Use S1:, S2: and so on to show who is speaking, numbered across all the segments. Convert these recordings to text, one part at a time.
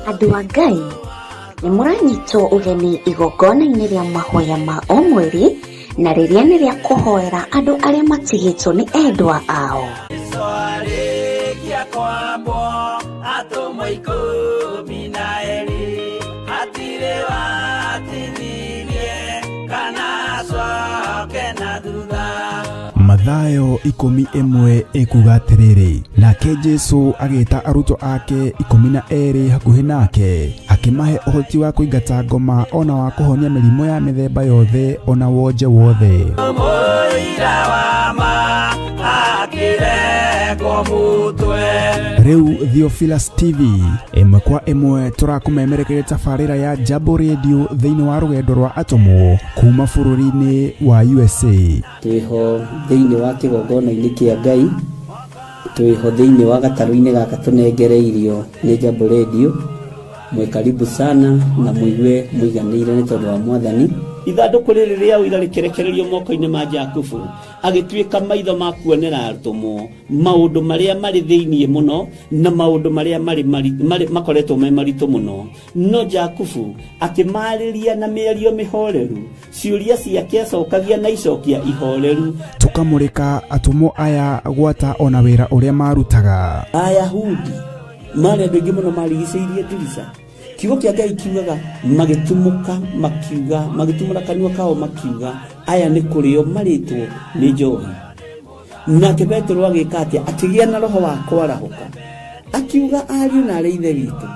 S1: Andũ a Ngai nĩ mũranyitwo ũgeni igongona-inĩ rĩa mahoya ma o mweri na rĩrĩa nĩ rĩa kũhoera andũ arĩa matigĩtwo nĩ endwa ao.
S2: Arĩkia kwambwo atũmwo 12 hatirĩ watithirie kana acoke na thutha.
S3: Mathayo 11 ĩkuga atĩrĩrĩ, nake Jesũ agĩta arutwo ake 12 hakuhĩ nake, akĩmahe ũhoti wa kũingata ngoma ona wa kũhonia mĩrimũ ya mĩthemba yothe ona wonje wothe.
S2: Mũira wa ma akĩrengwo mũtwe.
S3: Rĩu Theophilus TV ĩmwe kwa ĩmwe tũrakũmemerekeria tabarĩra ya Jambo Radio thĩinĩ wa rũgendo rwa atũmwo kuma bũrũri-inĩ wa USA.
S4: Twĩho thĩinĩ wa kĩgongona-inĩ kĩa Ngai, twĩho thĩinĩ wa gatarũ-inĩ gaka tũnengereirio nĩ Jambo Radio. Mwĩ karibu sana na mũigue mũiganĩire nĩ tondũ wa Mwathani.
S5: Ithandũkũ rĩrĩ rĩa ũira rĩkĩrekererio moko-inĩ ma Jakubu, agĩtuĩka maitho ma kuonera atũmwo maũndũ marĩa marĩ thĩinĩ mũno na maũndũ marĩa marĩ makoretwo me maritũ mũno. No Jakubu akĩmarĩria na mĩario mĩhoreru, ciũria ciake acokagia na icokia ihoreru.
S3: Tũkamũrĩka atũmwo aya gwata ona wĩra ũrĩa marutaga.
S4: Ayahudi marĩ andũ aingĩ mũno marigicĩirie ndirica. Kiugo kĩa Ngai kiugaga magĩtumũka makiuga, magĩtumũra kanua kao makiuga, aya nĩ kũrĩo marĩtwo nĩ njohi. Nake Petero agĩka atĩa? Akĩgĩa na roho wa kwarahũka, akiuga ariũ na arĩ ithe witũ,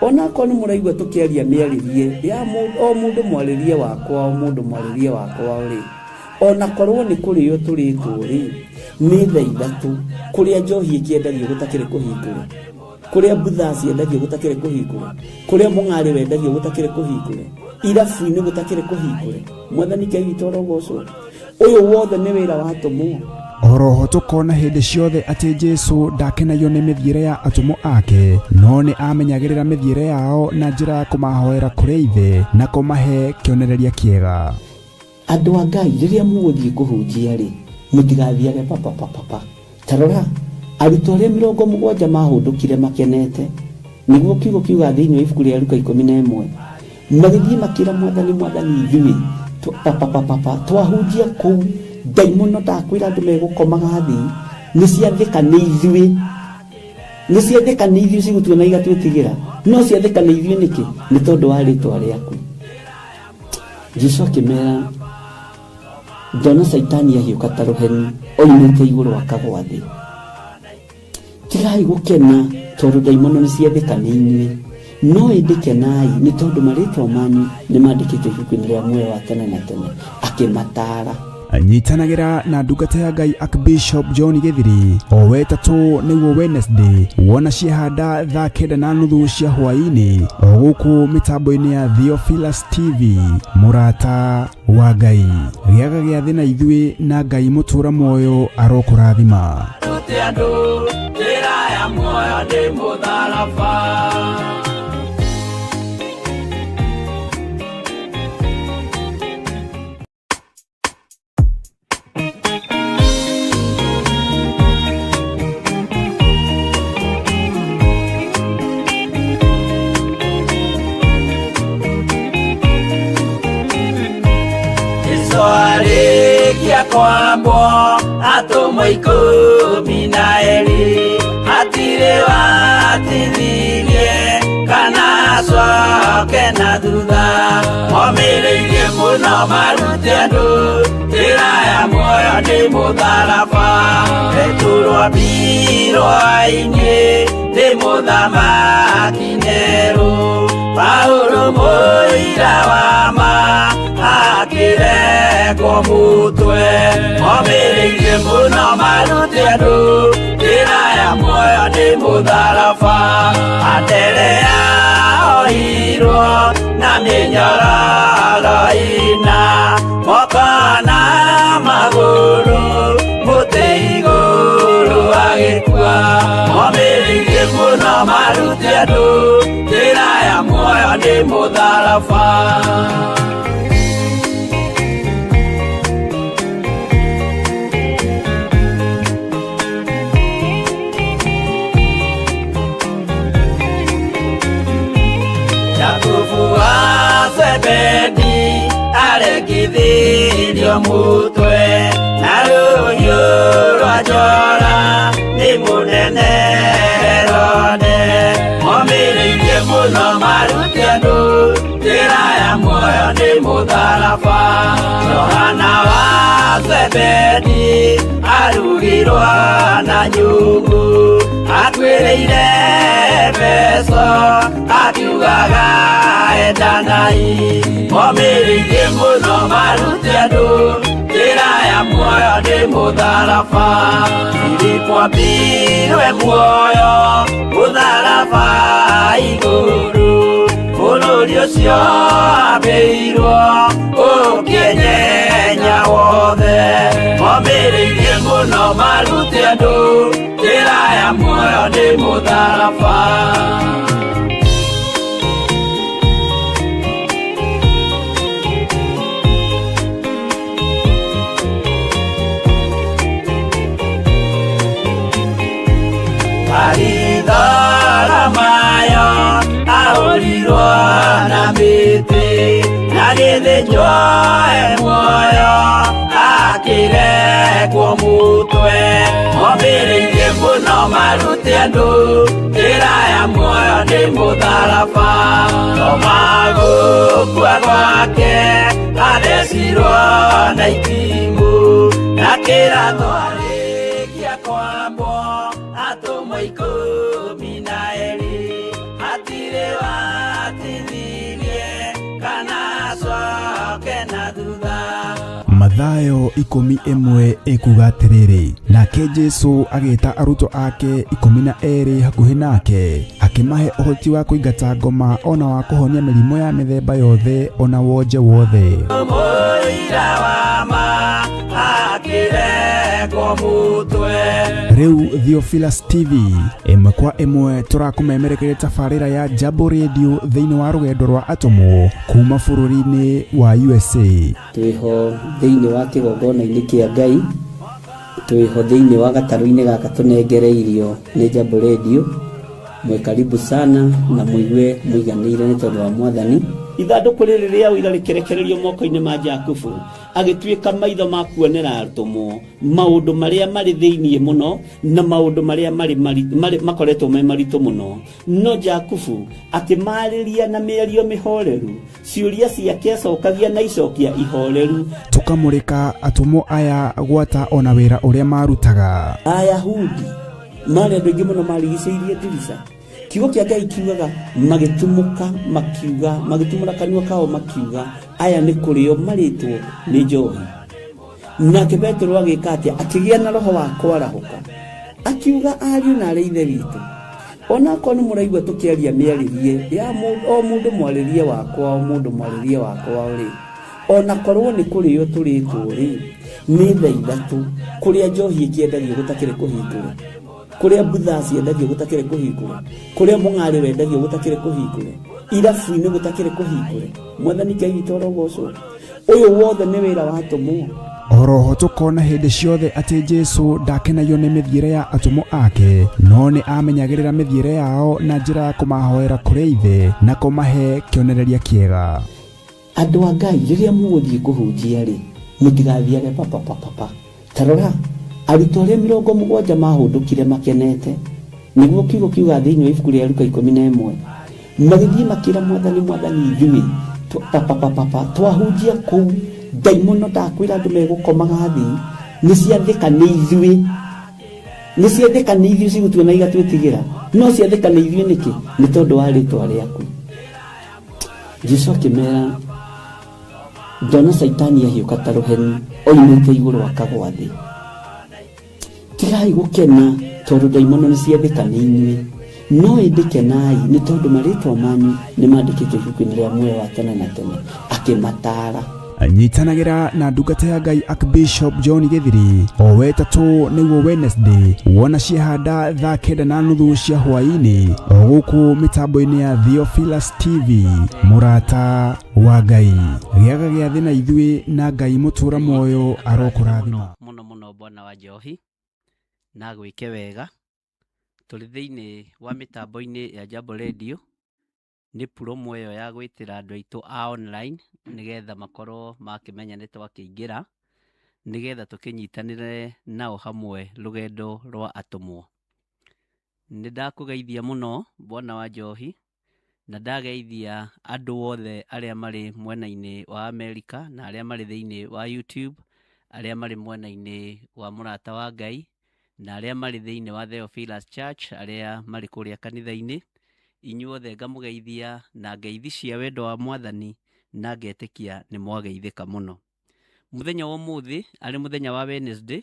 S4: onakorwo nĩ mũraigua tũkĩaria mĩarĩrie ya o mũndũ mwarĩrie wakwa, o mũndũ mwarĩrie wakwa rĩ, onakorwo nĩ kũrĩo tũrĩtwo rĩ, nĩ thaa 3 kũrĩa njohi ĩkĩendagio gũtakĩrĩ kũhingũre, kũrĩa mbutha ciendagio gũtakĩrĩ kũhingũre, kũrĩa mũng'arĩ wendagio gũtakĩrĩ kũhingũre, irabu-inĩ gũtakĩrĩ kũhingũre. Mwathani Ngai witũ arogocwo. Ũyũ wothe nĩ wĩra wa atũmwo.
S3: Oroho tũkona hĩndĩ ciothe atĩ Jesũ ndakenagio nĩ mĩthiĩre ya atũmwo ake, no nĩ amenyagĩrĩra mĩthiĩre yao na njĩra ya kũmahoera kũrĩ Ithe na kũmahe kĩonereria kĩega.
S4: Andũ a Ngai, rĩrĩa mũgũthiĩ kũhunjia rĩ, mũtigathiage papa papa papa. Ta rora, arutwo arĩa 70 mahũndũkire makenete, nĩguo kiugo kiuga thĩinĩ wa ibuku rĩa Luka 11, magĩthiĩ makĩra Mwathani, Mwathani ithuĩ papa papa papa twahunjia kũu, ndaimono ndakwĩra andũ megũkomaga thĩ, nĩ ciathĩka nĩ ithuĩ, nĩ ciathĩka nĩ ithuĩ cigũtuona igatwĩtigĩra, no ciathĩka nĩ ithuĩ nĩkĩ? Nĩ tondũ wa rĩtwa rĩaku. Jesũ akĩmera, ndona Caitani ahiũka ta rũheni oimĩte igũrũ akagwa thĩ. Tigai gũkena tondũ ndaimono nĩ ciathĩka nĩ inyuĩ, no ĩndĩ kenai nĩ tondũ marĩtwa manyu nĩ mandĩkĩtwo ibuku-inĩ rĩa muoyo wa tene na tene. Akĩmataara.
S3: Nyitanagĩra na ndungata ya Ngai Archbishop John Gĩthiri o wetatũ nĩguo Wednesday, wona ciahanda thaa 9:30 cia hwaĩ-inĩ o gũkũ mĩtambo-inĩ ya Theophilus TV. Mũrata wa Ngai, gĩaga gĩathĩ na ithuĩ na Ngai mũtũra muoyo arokũrathima.
S2: Rute andũ njĩra ya muoyo nĩ mũtharaba. Arĩkia kwambwo atũmwo 12 hatirĩ watithirie kana acoke na thutha. Momĩrĩirie mũno marute andũ njĩra ya muoyo nĩ mũtharaba. Petero ambirwo-inĩ nĩ mũthamaki Nero, Paulo mũira wa ma akĩrengwo mũtwe. Momĩrĩirie mũno marute andũ njĩra ya muoyo nĩ mũtharaba. Anderea oirwo na mĩnyororo ĩna, moko na magũrũ mũtĩ igũrũ agĩkua. Momĩrĩirie mũno marute andũ njĩra ya muoyo nĩ mũtharaba. Atinithirio mũtwe na rũhiũ rwa njora nĩ mũnene Herode. Momĩrĩirie mũno marute andũ njĩra ya muoyo nĩ mũtharaba. Johana wa Zebedi arugirwo na nyũngũ, atuĩrĩire Efeso akiugaga endanai. Momĩrĩirie mũno marute andũ njĩra ya muoyo nĩ mũtharaba. Filipo ambirwe muoyo mũtharaba igũrũ, bũrũri ũcio ambĩirwo ũkĩnyenya wothe. Momĩrĩirie mũno marute andũ njĩra ya muoyo nĩ mũtharaba. Maritharamayo ahũrirwo na mĩtĩ, na gĩthĩnjwo e muoyo akĩrekwo mũtwe. Momĩrĩirie mũno marute andũ njĩra ya muoyo nĩ mũtharaba. Toma gũkua gwake athecirwo na itimũ, na kĩratho arĩkia kwambwo atũmwo 12. Hatirĩ watithirie kana acoke na thutha.
S3: Mathayo 11 ĩkuga atĩrĩrĩ, nake Jesũ agĩta arutwo ake 12 hakuhĩ nake, akĩmahe ũhoti wa kũingata ngoma ona wa kũhonia mĩrimũ ya mĩthemba yothe ona wonje wothe.
S2: Mũira wa ma akĩrekwo mũtwe.
S3: Rĩu Theophilus TV ĩmwe kwa ĩmwe tũrakũmemerekeria tabarĩra ya Jambo Radio thĩinĩ wa rũgendo rwa atũmwo kuma bũrũri-inĩ wa USA.
S4: Twĩho thĩinĩ wa kĩgongona-inĩ kĩa Ngai, twĩho thĩinĩ wa gatarũ-inĩ gaka tũnengereirio nĩ Jambo Radio. Mwĩ karibu sana na mũigue mũiganĩire nĩ tondũ wa Mwathani.
S5: Ithandũkũ rĩrĩ rĩa ũira rĩkĩrekererio moko-inĩ ma Jakubu, agĩtuĩka maitho ma kuonera atũmwo maũndũ marĩa marĩ thĩinĩ mũno na maũndũ marĩa marĩ makoretwo me maritũ mũno. No Jakubu akĩmarĩria na mĩario mĩhoreru, ciũria ciake acokagia na icokia ihoreru.
S3: Tũkamũrĩka atũmwo aya gwata ona wĩra ũrĩa marutaga.
S4: Ayahudi marĩ andũ aingĩ mũno marigicĩirie ndirica. Kiugo kĩa Ngai kiugaga magĩtumũka makiuga, magĩtumũra kanua kao makiuga, aya nĩ kũrĩo marĩtwo nĩ njohi. Nake Petero agĩka atĩa? Akĩgĩa na roho wa kwarahũka, akiuga ariũ na arĩ ithe witũ, onakorwo nĩ mũraigua tũkĩaria mĩarĩrie ya o mũndũ mwarĩrie wakwa, o mũndũ mwarĩrie wakwa rĩ, onakorwo nĩ kũrĩo tũrĩtwo rĩ, nĩ thaa 3 kũrĩa njohi ĩkĩendagio gũtakĩrĩ kũhingũre, kũrĩa mbutha ciendagio gũtakĩrĩ kũhingũre, kũrĩa mũng'arĩ wendagio gũtakĩrĩ kũhingũre, irabu-inĩ gũtakĩrĩ kũhingũre. Mwathani Ngai witũ arogocwo. Ũyũ wothe nĩ wĩra wa atũmwo.
S3: Oroho tũkona hĩndĩ ciothe atĩ Jesũ ndakenagio nĩ mĩthiĩre ya atũmwo ake, no nĩ amenyagĩrĩra mĩthiĩre yao na njĩra ya kũmahoera kũrĩ Ithe na kũmahe kĩonereria kĩega.
S4: Andũ a Ngai rĩrĩa mũgũthiĩ kũhunjia rĩ, mũtigathiage papapapapa. Ta rora arutwo arĩa 70 mahũndũkire makenete, nĩguo kiugo kiuga thĩinĩ wa ibuku rĩa Luka 11, magĩthiĩ makĩra Mwathani, Mwathani ithuĩ papapapapa twahunjia kũu ndaimono ndakwĩra andũ megũkomaga thĩ, nĩ ciathĩka nĩ ithuĩ, nĩ ciathĩka nĩ ithuĩ cigũtuona igatwĩtigĩra, no ciathĩka nĩ ithuĩ nĩkĩ? Nĩ tondũ wa rĩtwa rĩaku. Jesũ akĩmera, ndona Caitani ahiũka ta rũheni oimĩte igũrũ akagwa thĩ. Tigai gũkena tondũ ndaimono nĩ ciathĩka nĩ inyuĩ, no ĩndĩ kenai nĩ tondũ marĩtwa manyu nĩ mandĩkĩtwo ibuku-inĩ rĩa muoyo wa tene na tene. Akĩmataara.
S3: Nyitanagĩra na ndungata ya Ngai Archbishop John Gĩthiri o wetatũ nĩguo Wednesday wona ciehanda thaa 9:30 cia hwaĩ-inĩ o gũkũ mĩtambo-inĩ ya Theophilus TV. Mũrata wa Ngai, gĩaga gĩathĩ na ithuĩ na Ngai mũtũra muoyo arokũrathima
S5: mũno mũno. Bwana wa Njohi na gwĩke wega. Tũrĩ thĩinĩ wa mĩtambo-inĩ ya Jambo Radio Nĩ promo ĩyo ya gwĩtĩra andũ aitũ a online nĩgetha makorwo makĩmenya nĩ twakĩingĩra, nĩgetha tũkĩnyitanĩre nao hamwe rũgendo rwa atũmwo. Nĩ ndakũgeithia mũno bwana wa Njohi, na ndageithia andũ othe arĩa marĩ mwena-inĩ wa Amerika na arĩa marĩ thĩinĩ wa YouTube, arĩa marĩ mwena-inĩ wa Mũrata wa Ngai, na arĩa marĩ thĩinĩ wa Theophilus Church, arĩa marĩ kũrĩa kanitha-inĩ. Inyuothe ngamũgeithia na ngeithi cia wendo wa Mwathani na ngetĩkia nĩ mwageithĩka mũno. Mũthenya wa ũmũthĩ arĩ mũthenya wa Wednesday,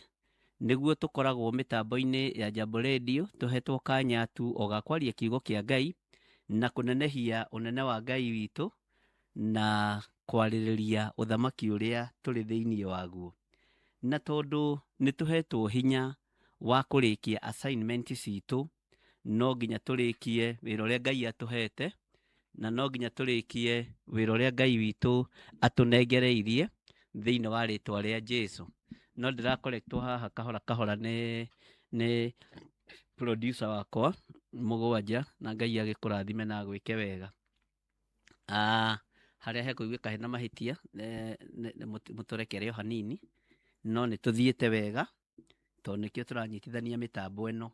S5: nĩguo tũkoragwo mĩtambo-inĩ ya Jambo Radio tũhetwo kanya tu o ga kwaria kiugo kĩa Ngai na kũnenehia ũnene wa Ngai witũ na kwarĩrĩria ũthamaki ũrĩa tũrĩ thĩinĩ waguo. Na tondũ nĩ tũhetwo hinya wa kũrĩkia assignment citũ, no nginya tũrĩkie wĩra ũrĩa Ngai atũhete, na no nginya tũrĩkie wĩra ũrĩa Ngai witũ atũnengereirie thĩinĩ wa rĩtwa rĩa Jesu. No ndĩrakorektwo haha kahora kahora nĩ producer wakwa mũgwanja, na Ngai agĩkũrathime na agwĩke wega. Harĩa hekũiguĩka hena mahĩtia mũtũrekere o hanini, no nĩ tũthiĩte wega tondũ nĩkĩo tũranyitithania mĩtambo ĩno.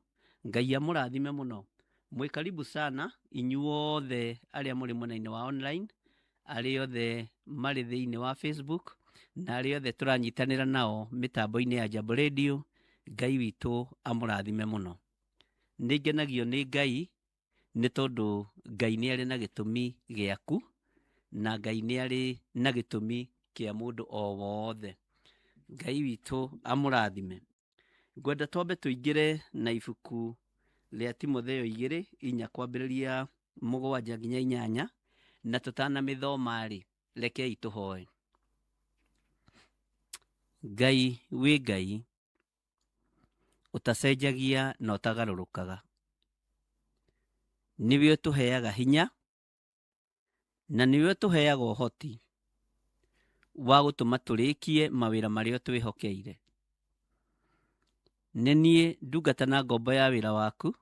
S5: Ngai amũrathime mũno. Mwĩ karibu sana inyuothe arĩa mũrĩ mwena-inĩ wa online, arĩa othe marĩ thĩinĩ wa Facebook, na arĩa othe tũranyitanĩra nao mĩtambo-inĩ ya Jambo Radio. Ngai witũ amũrathime mũno. Nĩ ngenagio nĩ Ngai nĩ tondũ Ngai nĩ arĩ na gĩtũmi gĩaku, na Ngai nĩ arĩ na gĩtũmi kĩa mũndũ o wothe. Ngai witũ amũrathime. Ngwenda twambe tũingĩre na ibuku rĩa Timotheo 2:4 kwambĩrĩria 7 nginya 8, na tũtanamĩthoma rĩ, rekei tũhoe. Ngai wĩ Ngai ũtacenjagia na ũtagarũrũkaga, nĩwe ũtũheaga hinya na nĩwe ũtũheaga ũhoti wa gũtũma tũrĩkie mawĩra marĩa twĩhokeire. Nĩ niĩ ndungata na ngombo ya wĩra waku,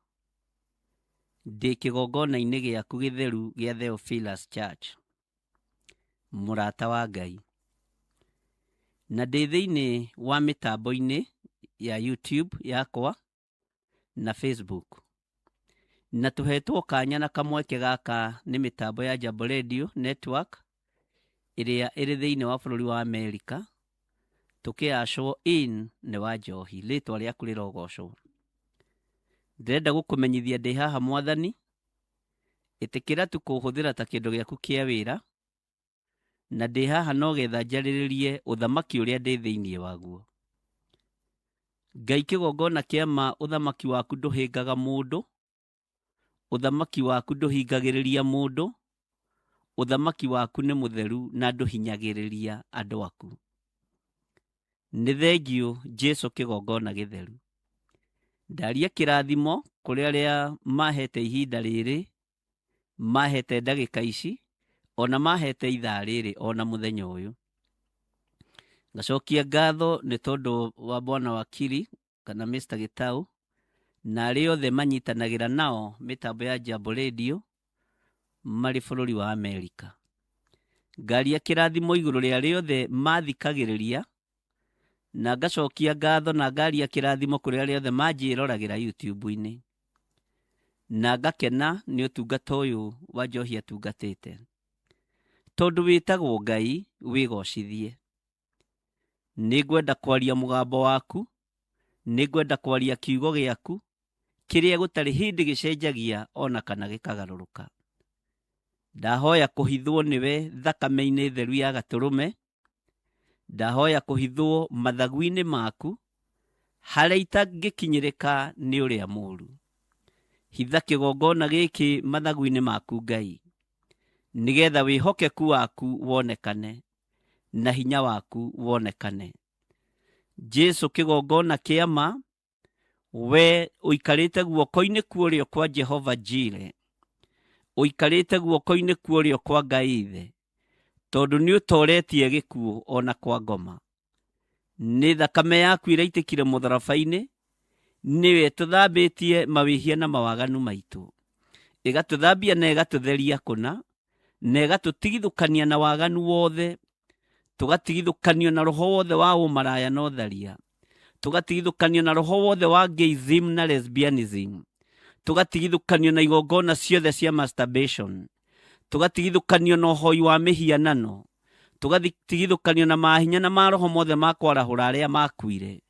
S5: ndĩ kĩgongona-inĩ gĩaku gĩtheru gĩa Theophilus Church, mũrata wa Ngai, na ndĩ thĩinĩ wa mĩtambo-inĩ ya YouTube yakwa na Facebook, na tũhetwo kanya na kamweke gaka nĩ mĩtambo ya Jambo Radio Network ĩrĩa ĩrĩ thĩinĩ wa bũrũri wa Amerika, tũkĩacwo in nĩ wa Njohi, rĩtwa rĩaku rĩrogocwo. Ndĩrenda gũkũmenyithia ndĩ haha Mwathani, ĩtĩkĩra tu kũhũthĩra ta kĩndũ gĩaku kĩa wĩra, na ndĩ haha no getha njarĩrĩrie ũthamaki ũrĩa ndĩ thĩinĩ waguo. Ngai kĩgongona kĩa ma, ũthamaki waku ndũhĩngaga mũndũ, ũthamaki waku ndũhingagĩrĩria mũndũ, ũthamaki waku nĩ mũtheru na ndũhinyagĩrĩria andũ aku. Nĩ thengiũ Jesu kĩgongona gĩtheru. Ndaria kĩrathimo kũrĩ arĩa mahete ihinda rĩrĩ, mahete ndagĩka ici, ona mahete ithaa rĩrĩ, ona mũthenya ũyũ. Ngacokia ngatho nĩ tondũ wa bwana wakiri kana Mr. Gitau na arĩa othe manyitanagĩra nao mĩtambo ya Jambo Radio marĩ bũrũri wa Amerika. Ngaria kĩrathimo igũrũ rĩa arĩa othe mathikagĩrĩria, na ngacokia ngatho na ngaria kĩrathimo kũrĩ arĩa othe manjĩroragĩra YouTube-inĩ, na ngakena nĩ ũtungata ũyũ wa Njohi atungatĩte. Tondũ wĩtagwo Ngai wĩgocithie. Nĩ ngwenda kwaria mũgambo waku, nĩ ngwenda kwaria kiugo gĩaku kĩrĩa gũtarĩ hĩndĩ gĩcenjagia ona kana gĩkagarũrũka. Ndahoya kũhithwo nĩwe thakame-inĩ theru ya gatũrũme, ndahoya kũhithwo mathagu-inĩ maku harĩa itangĩkinyĩrĩka nĩ ũrĩa mũũru. Hitha kĩgongona gĩkĩ mathagu-inĩ maku Ngai, nĩgetha wĩhokeku waku wonekane na hinya waku wonekane. Jesu kĩgongona kĩa ma, we ũikarĩte guoko-inĩ kwa ũrĩo kwa Jehova Jire, ũikarĩte guoko-inĩ kwa ũrĩo kwa Ngai Ithe, tondũ nĩ ũtoretie gĩkuũ ona kwa ngoma. Nĩ thakame yaku ĩraitĩkire mũtharaba-inĩ, nĩwe tũthambĩtie mawĩhia na mawaganu maitũ. Ĩgatũthambia na ĩgatũtheria kũna, na ĩgatũtigithũkania na waganu wothe, tũgatigithũkanio na roho wothe wa ũmaraya na ũtharia, tũgatigithũkanio na roho wothe wa gayism na lesbianism, tũgatigithũkanio na igongona ciothe cia masturbation, tũgatigithũkanio na ũhoi wa mĩhianano, tũgatigithũkanio na mahinya na maroho mothe ma kwarahũra arĩa makuire.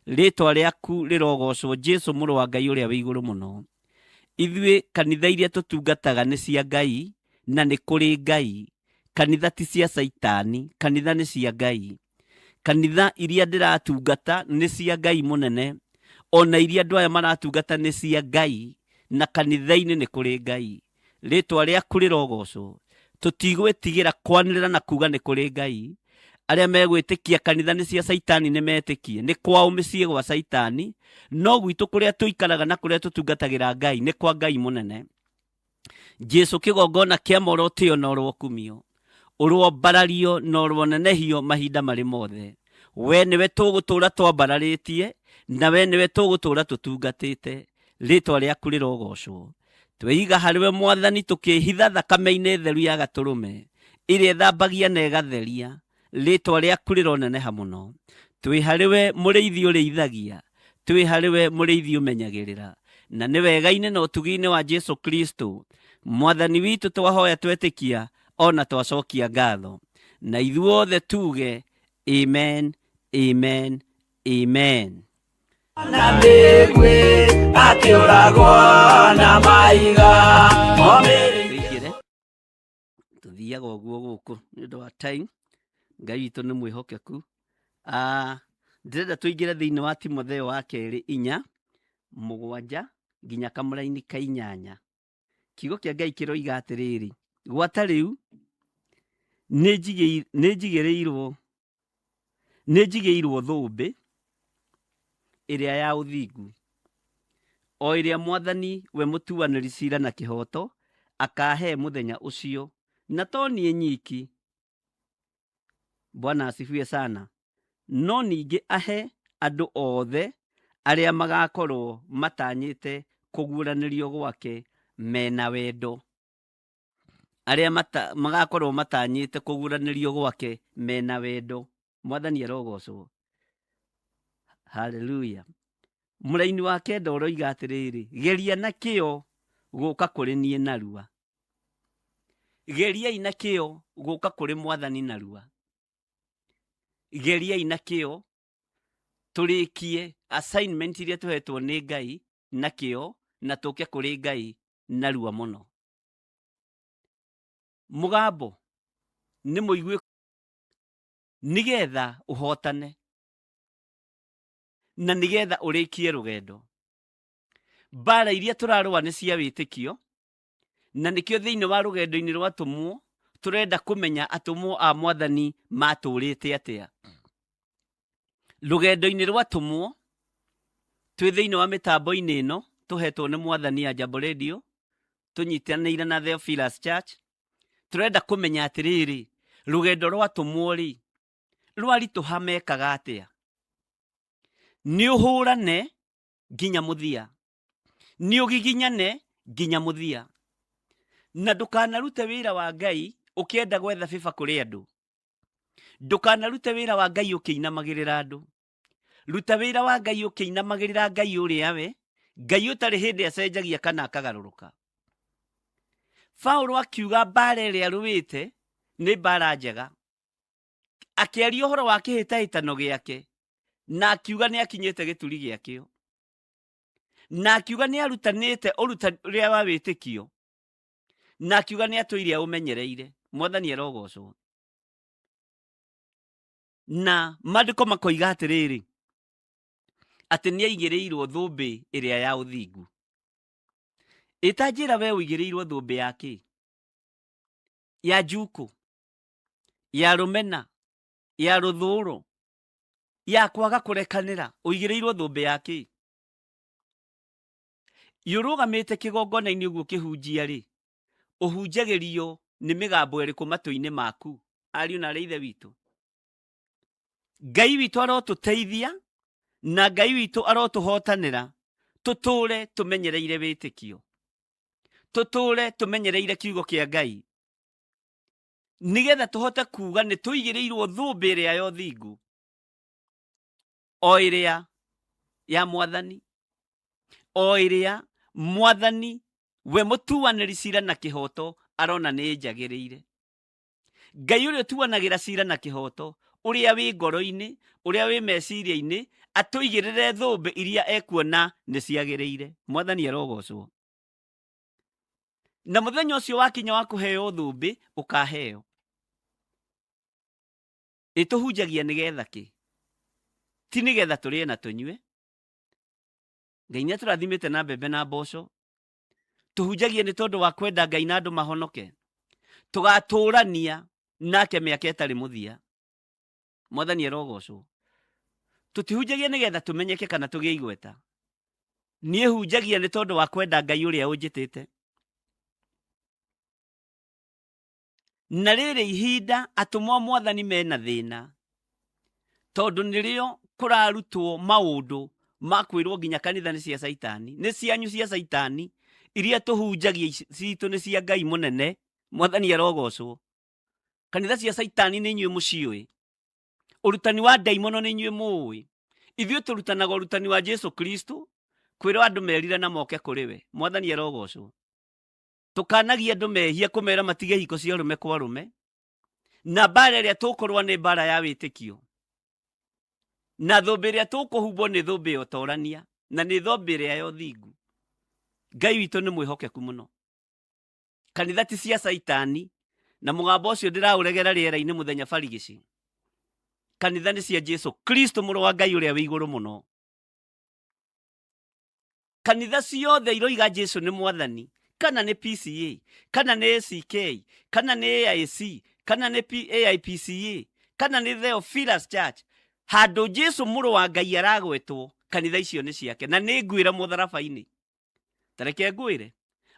S5: Rĩtwa rĩaku rĩrogocwo, Jesu mũrũ wa Ngai ũrĩa wĩ igũrũ mũno. Ithuĩ kanitha iria tũtungataga nĩ cia Ngai na nĩ kũrĩ Ngai. Kanitha ti cia Caitani, kanitha nĩ cia Ngai. Kanitha iria ndĩratungata nĩ cia Ngai mũnene, ona iria andũ aya maratungata nĩ cia Ngai, na kanitha-inĩ nĩ kũrĩ Ngai. Rĩtwa rĩaku rĩrogocwo. Tũtigwĩtigĩra kwanĩrĩra na kuga nĩ kũrĩ Ngai. Arĩa megwĩtĩkia kanitha nĩ cia Caitani nĩ metĩkie, nĩ kwao mĩciĩ gwa Caitani, no gwitũ kũrĩa tũikaraga na kũrĩa tũtungatagĩra Ngai nĩ kwa Ngai mũnene. Jesu kĩgongona kĩa morotĩo na ũrokumio, ũrwambarario na ũronenehio mahinda marĩ mothe. We nĩwe tũgũtũra twambararĩtie, na we nĩwe tũgũtũra tũtungatĩte. Rĩtwa rĩaku rĩrogocwo. Tweiga harĩwe Mwathani, tũkĩhitha thakame-inĩ theru ya gatũrũme ĩrĩa ĩthambagia na ĩgatheria. Rĩtwa rĩaku rĩroneneha mũno. Twĩ harĩwe mũrĩithi ũrĩithagia, twĩ harĩwe mũrĩithi ũmenyagĩrĩra, na nĩ wega-inĩ na ũtugi-inĩ wa Jesu Kristo Mwathani witũ twahoya twetĩkia ona twacokia ngatho, na ithuothe tuge amen, amen, amen.
S2: Na mĩguĩ akĩũragwo na mahiga omĩrĩ.
S5: Tũingĩre tũthiaga ũguo gũkũ nĩ ũndũ wa time. Ngai witũ nĩ mwĩhokeku. Ndĩrenda tũingĩre thĩinĩ wa Timotheo wa kerĩ 4:7 nginya kamũraini ka 8. Kiugo kĩa Ngai kĩroiga atĩrĩrĩ, gwata rĩu nĩ njigĩirwo thũmbĩ ĩrĩa ya ũthingu, o ĩrĩa Mwathani we mũtuanĩri ciira na kĩhooto akahe mũthenya ũcio, na to niĩ nyiki, Bwana asifiwe sana, no ningĩ ahe andũ othe arĩa magakorwo matanyĩte kũguũranĩrio gwake mena wendo. Arĩa magakorwo matanyĩte kũguũranĩrio gwake mena wendo. Mwathani arogocwo. Haleluya. Mũraini wa 9 ũroiga atĩrĩrĩ, geria na kĩyo gũka kũrĩ niĩ narua. Geriai na kĩyo gũka kũrĩ Mwathani narua. Geriai na kĩyo tũrĩkie assignment iria tũhetwo nĩ Ngai na kĩyo, na tũke kũrĩ Ngai narua mũno. Mũgambo nĩ mũigue nĩgetha ũhotane na nĩgetha ũrĩkie rũgendo. Mbara iria tũrarũa nĩ cia wĩtĩkio, na nĩkĩo thĩinĩ wa rũgendo-inĩ rwa atũmwo tũrenda kũmenya atũmwo a Mwathani matũrĩte atĩa. Rũgendo-inĩ rwa atũmwo twĩ thĩinĩ wa mĩtambo-inĩ ĩno tũhetwo nĩ Mwathani ya Jambo Radio, tũnyitanĩire na Theophilus Church, tũrenda kũmenya atĩrĩrĩ, rũgendo rwa atũmwo rĩ rwaritũha mekaga atĩa? Nĩ ũhũrane nginya mũthia, nĩ ũgiginyane nginya mũthia, na ndũkanarute wĩra wa Ngai ũkĩenda gwetha bĩba kũrĩ andũ. Ndũkanarute wĩra wa Ngai ũkĩinamagĩrĩra andũ. Ruta wĩra wa Ngai ũkĩinamagĩrĩra Ngai ũrĩa we Ngai ũtarĩ hĩndĩ acenjagia kana akagarũrũka. Paulo akiuga mbara ĩrĩa arũĩte nĩ mbara njega, akĩaria ũhoro wa kĩhĩtahĩtano gĩake, na akiuga nĩ akinyĩte gĩturi gĩakĩo, na akiuga nĩ arutanĩte ũrutani ũrĩa wa wĩtĩkio, na akiuga nĩ atũire aũmenyereire. Mwathani arogocwo. Na maandĩko makoiga atĩrĩrĩ, atĩ nĩ aigĩrĩirwo thũmbĩ ĩrĩa ya ũthingu. Ĩta njĩra we ũigĩrĩirwo thũmbĩ ya kĩ? Ya njukũ, ya rũmena, ya rũthũũro, ya kwaga kũrekanĩra. Ũigĩrĩirwo thũmbĩ ya kĩ? Yũrũgamĩte kĩgongona-inĩ ũguo ũkĩhunjia rĩ, ũhunjagĩrio nĩ mĩgambo ĩrĩkũ matũ-inĩ maku? Ariũ na arĩ ithe witũ, Ngai witũ arotũteithia na Ngai witũ arotũhotanĩra, tũtũre tũmenyereire wĩtĩkio, Tũtũre tũmenyereire kiugo kĩa Ngai nĩgetha tũhote kuga nĩ tũigĩrĩirwo thũmbĩ ĩrĩa ya ũthingu, o ĩrĩa ya Mwathani, o ĩrĩa Mwathani we mũtuanĩri cira na kĩhoto arona nĩ njagĩrĩire. Ngai ũrĩa ũtuanagĩra cira na kĩhoto, ũrĩa wĩ ngoro-inĩ, ũrĩa wĩ meciria-inĩ, atũigĩrĩre thũmbĩ iria ekuona nĩ ciagĩrĩire. Mwathani arogocwo. Na mũthenya ũcio wakinya wa kũheo thũmbĩ, ũkaheo. Ĩtũhunjagia nĩgetha kĩ? Ti nĩgetha tũrĩe na tũnyue. Ngai nĩ atũrathimĩte na mbembe na mboco. Tũhunjagia nĩ tondũ wa kwenda Ngai na andũ mahonoke. Tũgatũrania nake mĩaka ĩtarĩ mũthia. Mwathani arogocwo. Tũtihunjagia nĩgetha tũmenyeke kana tũgĩe igweta. Niĩ hunjagia nĩ tondũ wa kwenda Ngai ũrĩa ũnjĩtĩte. Na rĩrĩ ihinda atũmwo Mwathani mena thĩna, tondũ nĩrĩo kũrarutwo maũndũ ma kwĩrwo nginya kanitha nĩ cia Caitani, nĩ cianyu cia Caitani, iria tũhunjagia citũ nĩ cia Ngai mũnene. Mwathani arogocwo. Kanitha cia Caitani nĩ inyuĩ mũciũĩ, ũrutani wa ndaimono nĩ inyuĩ mũũĩ. Ithuĩ tũrutanaga ũrutani wa Jesu Kristo, kwĩrwo andũ merire na moke kũrĩ we. Mwathani arogocwo. Tũkanagia andũ mehia kũmera matige hiko cia arũme kwa arũme, na mbara ĩrĩa tũkũrũa nĩ mbara ya wĩtĩkio, na thũmbĩ ĩrĩa tũkũhumbwo nĩ thũmbĩ ya ũtorania, na nĩ thũmbĩ ĩrĩa ya ũthingu. Ngai witũ nĩ mwĩhokeku mũno. Kanitha ti cia Caitani, na mũgambo ũcio ndĩraũregera rĩera-inĩ mũthenya barigici. Kanitha nĩ cia Jesu Kristo mũrũ wa Ngai ũrĩa wĩ igũrũ mũno. Kanitha ciothe iroiga Jesu nĩ Mwathani, kana nĩ PCA, kana nĩ ACK, kana nĩ AIC, kana nĩ AIPCA, kana nĩ Theophilus Church. Handũ Jesu mũrũ wa Ngai aragwetwo, kanitha icio nĩ ciake. Na nĩ ngwĩra mũtharaba-inĩ. Tareke ngwĩre,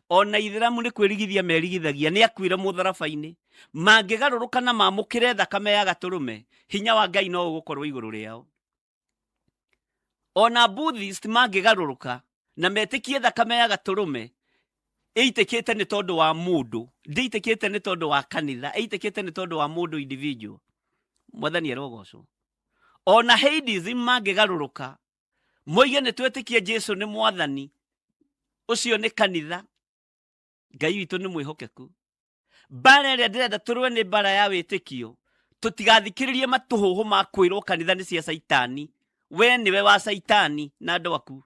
S5: ona ithĩramu nĩ kwĩrigithia merigithagia, nĩ akuire mũtharaba-inĩ. Mangĩgarũrũka na mamũkĩre thakame ya gatũrũme, hinya wa Ngai no ũgũkorwo igũrũ rĩao. Ona Buddhist mangĩgarũrũka na metĩkie thakame ya gatũrũme, ĩitĩkĩte nĩ tondũ wa mũndũ, ndĩitĩkĩte nĩ tondũ wa kanitha, ĩitĩkĩte nĩ tondũ wa mũndũ individual. Mwathani arogocwo. Ona Hinduism mangĩgarũrũka moige nĩ twetĩkie Jesu nĩ Mwathani, ũcio nĩ kanitha. Ngai witũ nĩ mwĩhokeku. Mbara ĩrĩa ndĩrenda tũrũe nĩ mbara ya wĩtĩkio. Tũtigathikĩrĩrie matũhũhũ ma kwĩrwo kanitha nĩ cia Caitani. We nĩwe wa Caitani na andũ aku.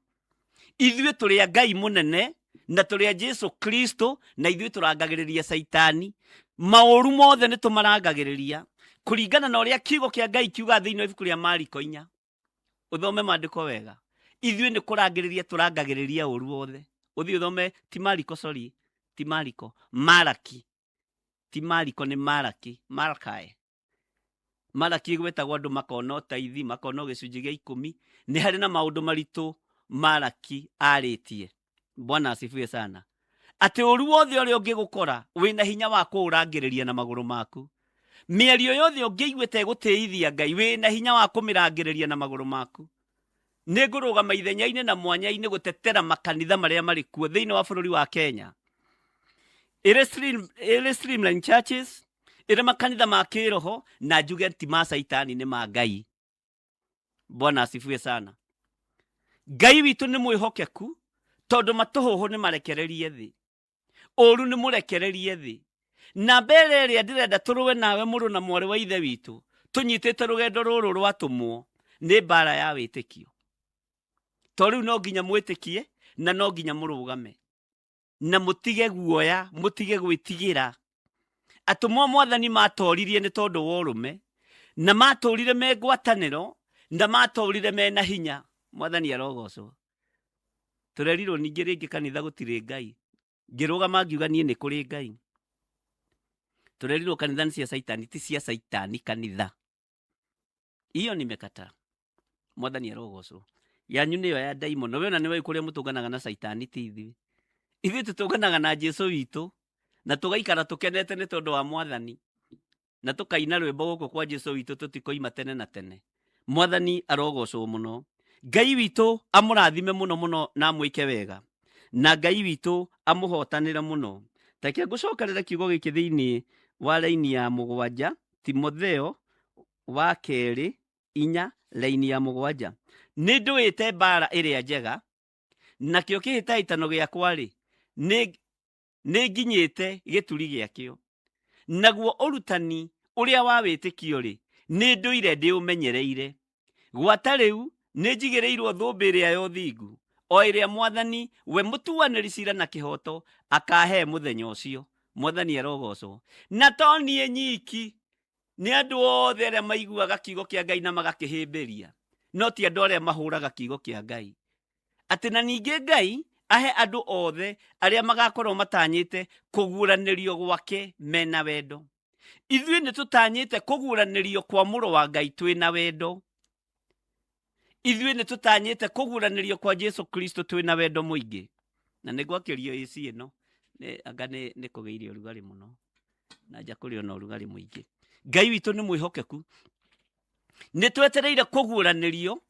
S5: Ithuĩ tũrĩ a Ngai mũnene na tũrĩ a Jesu Kristo, na ithuĩ tũrangagĩrĩria Caitani. Maũru mothe nĩ tũmarangagĩrĩria kũringana na ũrĩa kiugo kĩa Ngai kiuga thĩinĩ wa ibuku rĩa Mariko 4. Ũthome maandĩko wega. Ithuĩ nĩ kũrangĩrĩria tũrangagĩrĩria ũru wothe. Ũthiĩ ũthome, ti Mariko, sorry, ti Mariko, Maraki. Ti Mariko, nĩ Maraki, Malakai. Maraki gwetagwo andũ makona ũtaithi, makona gĩcunjĩ gĩa 10. Nĩ harĩ na maũndũ maritũ Maraki arĩtie. Bwana asifiwe sana. Atĩ ũru wothe ũrĩa ũngĩgũkora wĩna hinya wa kũũrangĩrĩria na magũrũ maku. Mĩario yothe ũngĩiguĩte ĩgũtĩithia Ngai, wĩna hinya wa kũmĩrangĩrĩria na magũrũ maku. Nĩ ngũrũgama ithenya-inĩ na mwanya-inĩ gũtetera makanitha marĩa marĩ kuo thĩinĩ wa bũrũri wa Kenya. Ĩrĩ streamline churches, ĩrĩ makanitha ma kĩroho, na njuge ti ma Caitani, nĩ ma Ngai. Bwana asifiwe sana. Ngai witũ nĩ mwĩhokeku, tondũ matũhũhũ nĩ marekererie thĩ, ũru nĩ mũrekererie thĩ. Na mbere ĩrĩa ndĩrenda tũrũe nawe mũrũ na mwarĩ wa ithe witũ, tũnyitĩte rũgendo rũrũ rwatũmwo, nĩ mbara ya wĩtĩkio. To rĩu no nginya mwĩtĩkie na no nginya mũrũgame na mũtige guoya, mũtige gwĩtigĩra. Atũmwo Mwathani matoririe nĩ tondũ wa ũrũme, na matũrire me ngwatanĩro, na matũrire mena hinya. Mwathani arogocwo. Tũrerirwo ningĩ rĩngĩ kanitha gũtirĩ Ngai. Ngĩrũgama ngiuga niĩ nĩ kũrĩ Ngai. Tũrerirwo kanitha nĩ cia Caitani, ti cia Caitani kanitha. Iyo nimekataa. Mwathani arogocwo. Yanyu nĩyo ya ndaimono. We ona nĩwe kũrĩa mũtũnganaga na Caitani, ti ithuĩ. Ithuĩ tũtũnganaga na Jesu witũ, na tũgaikara tũkenete nĩ tondũ wa Mwathani, na tũkaina rwĩmbo gũkũ kwa Jesu witũ tũtikoima tene na tene. Mwathani arogocwo mũno. Ngai witũ amũrathime mũno mũno na amwĩke wega. Na Ngai witũ amũhotanĩre mũno. Reke ngũcokerere kiugo gĩkĩ thĩinĩ wa raini ya 7, Timotheo wa 2 4 raini ya 7. Nĩ ndũĩte mbara ĩrĩa njega, nakĩo kĩhĩtahĩtano gĩakwa rĩ, nĩ nginyĩte gĩturi gĩakĩo. Naguo ũrutani ũrĩa wa wĩtĩkio rĩ, nĩ ndũire ndĩũmenyereire. Gwata rĩu nĩ njigĩrĩirwo thũmbĩ ĩrĩa ya ũthingu, o ĩrĩa Mwathani we mũtuanĩri ciira na kĩhooto akahe mũthenya ũcio. Mwathani arogocwo. Na to niĩ nyiki, nĩ andũ othe arĩa maiguaga kiugo kĩa Ngai na magakĩhĩmbĩria, no ti andũ arĩa mahũraga kiugo kĩa Ngai. Atĩ na ningĩ Ngai ahe andũ othe arĩa magakorwo matanyĩte kũguũranĩrio gwake mena wendo. Ithuĩ nĩ tũtanyĩte kũguũranĩrio kwa mũrũ wa Ngai twĩna wendo. Ithuĩ nĩ tũtanyĩte kũguũranĩrio kwa Jesu Kristo twĩna wendo mũingĩ. Na nĩ gwakĩrio AC ĩno, anga nĩ kũgĩire ũrugarĩ mũno, na nja kũrĩ ona ũrugarĩ mũingĩ. Ngai witũ nĩ mwĩhokeku. Nĩ twetereire kũguũranĩrio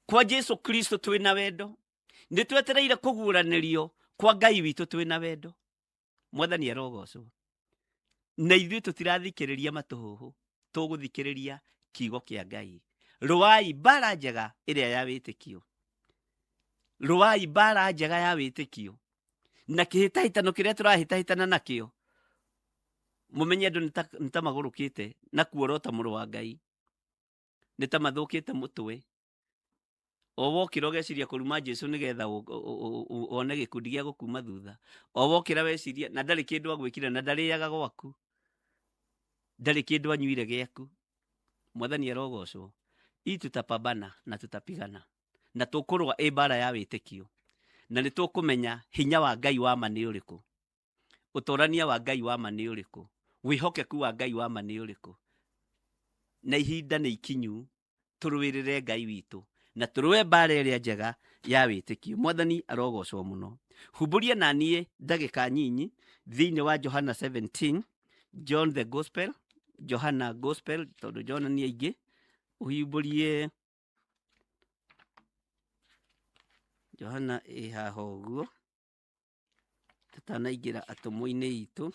S5: kwa Jesu Kristo twĩna wendo. Nĩ twetereire kũguũranĩrio kwa Ngai witũ twĩna wendo. Mwathani arogocwo. Na ithuĩ tũtirathikĩrĩria matũhũhũ, tũgũthikĩrĩria kiugo kĩa Ngai. Rũai mbara njega ĩrĩa ya wĩtĩkio. Rũai mbara njega ya wĩtĩkio. Na kĩhĩtahĩtano kĩrĩa tũrahĩtahĩtana nakĩo, mũmenye andũ nĩ ta magũrũkĩte na kuorota mũrũ wa Ngai, nĩ ta mathũkĩte mũtwe. O wokĩra ũgeciria kũruma Jesu nĩgetha wone gĩkundi gĩa gũkuma thutha. O wokĩra weciria na ndarĩ kĩndũ agwĩkire, na ndarĩaga gwaku, ndarĩ kĩndũ anyuire gĩaku. Mwathani arogocwo. Ii tutapambana na tutapigana, na tũkũrũa ĩ mbara ya wĩtĩkio, na nĩ tũkũmenya hinya wa Ngai wa ma nĩ ũrĩkũ, ũtorania wa Ngai wa ma nĩ ũrĩkũ, wĩhokeku wa Ngai wa ma nĩ ũrĩkũ. Na ihinda nĩ ikinyu tũrũĩrĩre Ngai witũ na tũrũe mbara ĩrĩa njega ya wĩtĩkio. Mwathani arogocwo mũno. Humbũria na niĩ ndagĩka nyinyi thĩinĩ wa Johana 17, John the Gospel, Johana Gospel, tondũ John nĩ aingĩ. Ũhumbũrie Johana ĩ haha ũguo, tũtanaingĩra atũmwo-inĩ itũ.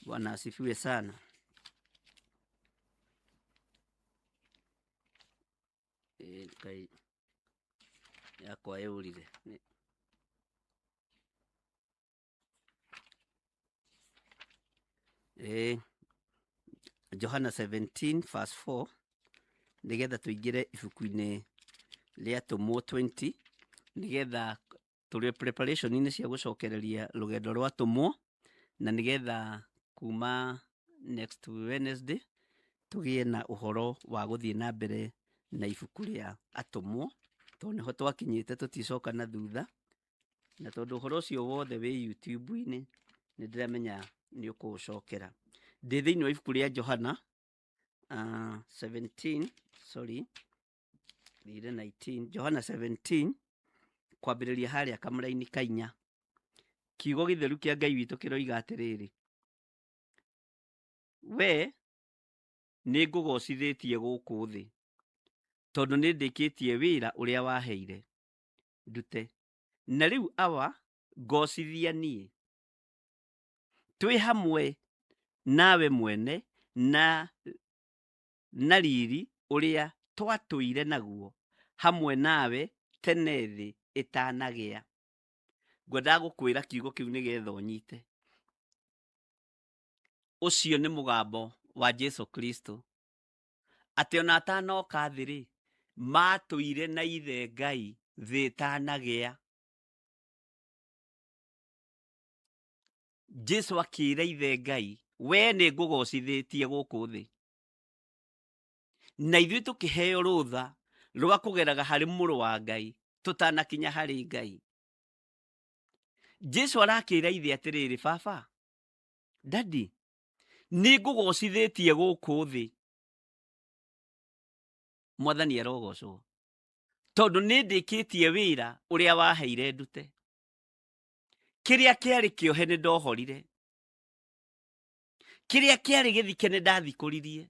S5: Bwana asifiwe sana. Ngai yakwa yũrire. Johana 17 verse 4, nĩgetha tũingĩre ibuku-inĩ rĩa Atũmwo 20, nĩgetha tũrĩ preparation-inĩ cia gũcokereria rũgendo rwa Atũmwo, na nĩgetha kuma next Wednesday tũgĩe na ũhoro wa gũthiĩ na mbere na ibuku rĩa Atũmwo, tondũ nĩho twakinyĩte tũticoka na thutha, na tondũ ũhoro ũcio wothe wĩ YouTube-inĩ nĩ ndĩramenya nĩ ũkũũcokera. Ndĩ thĩinĩ wa ibuku rĩa Johana 17, sorry, thire 19, Johana 17, kwambĩrĩria harĩa kamũraini ka 4. Kiugo gĩtheru kĩa Ngai witũ kĩroiga atĩrĩrĩ, we nĩ ngũgocithĩtie gũkũ thĩ, tondũ nĩ ndĩkĩtie wĩra ũrĩa waheire ndute. Na rĩu Awa, ngocithia niĩ, twĩ hamwe nawe mwene na riri ũrĩa twatũire naguo hamwe nawe tene thĩ ĩtanagĩa. Ngwendaga gũkwĩra kiugo kĩu nĩgetha ũnyite. Ũcio nĩ mũgambo wa Jesu Kristo, atĩ ona atanoka thĩ rĩ, matũire na ithe Ngai thĩ ĩtanagĩa. Jesu akĩra ithe Ngai, we nĩ ngũgocithĩtie gũkũ thĩ. Na ithuĩ tũkĩheo rũtha rwa kũgeraga harĩ mũrũ wa Ngai tũtanakinya harĩ Ngai. Jesu arakĩra ithe atĩrĩrĩ, baba, dadi, nĩ ngũgocithĩtie gũkũ thĩ. Mwathani arogocwo, tondũ nĩ ndĩkĩtie wĩra ũrĩa waheire ndute. Kĩrĩa kĩarĩ kĩohe nĩ ndohorire, kĩrĩa kĩarĩ gĩthike nĩ ndathikũririe,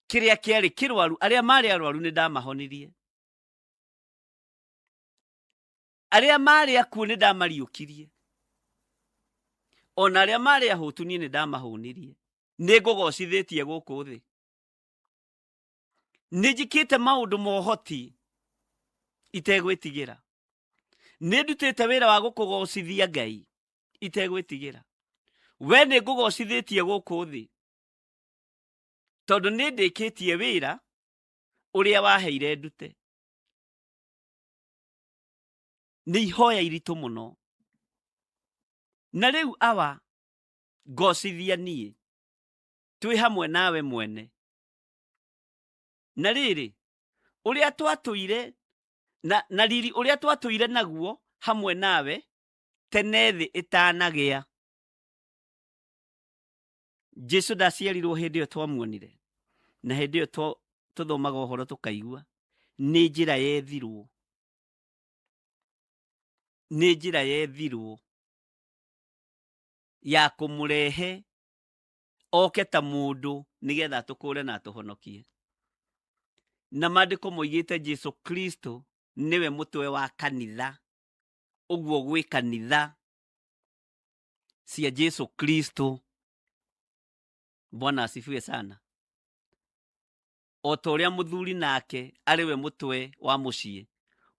S5: kĩrĩa kĩarĩ kĩrwaru, arĩa marĩ arwaru nĩ ndamahonirie. Arĩa marĩ akuũ nĩ ndamariũkirie, ona arĩa marĩ ahũtu niĩ nĩ ndamahũnirie. Nĩ ngũgocithĩtie gũkũ thĩ. Nĩ njĩkĩte maũndũ ma ũhoti itegwĩtigĩra. Nĩ ndutĩte wĩra wa gũkũgocithia Ngai itegwĩtigĩra. We nĩ ngũgocithĩtie gũkũ thĩ tondũ nĩ ndĩkĩtie wĩra ũrĩa waheire ndute. Nĩ ihoya iritũ mũno. Na rĩu awa, ngocithia niĩ twĩ hamwe nawe mwene. Na rĩrĩ, ũrĩa twatũire na riri ũrĩa twatũire naguo hamwe nawe tene thĩ ĩtanagĩa. Jesu ndaciarirwo hĩndĩ ĩyo twamuonire, na hĩndĩ ĩyo tũthomaga ũhoro tũkaigua nĩ njĩra yethirwo, nĩ njĩra yethirwo ya kũmũrehe oke ta mũndũ nĩgetha atũkũre na atũhonokie. Na maandĩko moigĩte Jesu Kristo nĩwe mũtwe wa kanitha. Ũguo gwĩ kanitha cia Jesu Kristo. Bwana asifiwe sana. O ta ũrĩa mũthuri nake arĩ we mũtwe wa mũciĩ,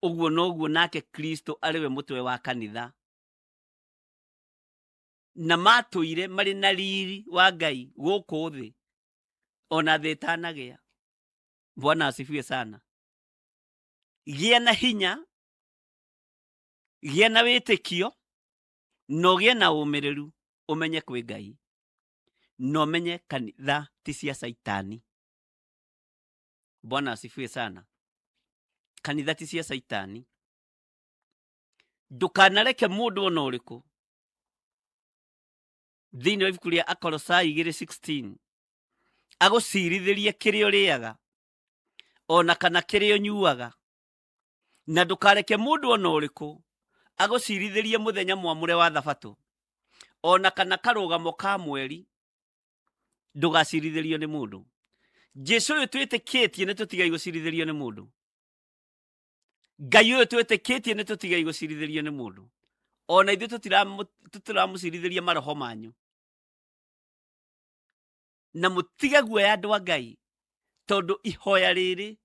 S5: ũguo noguo nake Kristo arĩ we mũtwe wa kanitha. Na matũire marĩ na riri wa Ngai gũkũ thĩ ona thĩ ĩtanagĩa. Bwana asifiwe sana. Gĩa na hinya, gĩa na wĩtĩkio, na ũgĩe na ũmĩrĩru, ũmenye kwĩ Ngai, na ũmenye kanitha ti cia Caitani. Bwana asifiwe sana. Kanitha ti cia Caitani. Ndũkanareke mũndũ ona ũrĩkũ thĩinĩ wa ibuku rĩa Akolosai 2:16 agũcirithĩrie kĩrĩa ũrĩaga ona kana kĩrĩa ũnyuaga, na ndũkareke mũndũ ona ũrĩkũ agũcirithĩrie mũthenya mwamũre wa thabatũ ona kana karũgamo ka mweri. Ndũgacirithĩrio nĩ mũndũ. Jesu ũyũ twĩtĩkĩtie nĩ tũtigai gũcirithĩrio nĩ mũndũ. Ngai ũyũ twĩtĩkĩtie nĩ tũtigai gũcirithĩrio nĩ mũndũ. Ona ithuĩ tũtiramũcirithĩria maroho manyu. Na mũtige guoya andũ a Ngai, tondũ ihoya rĩrĩ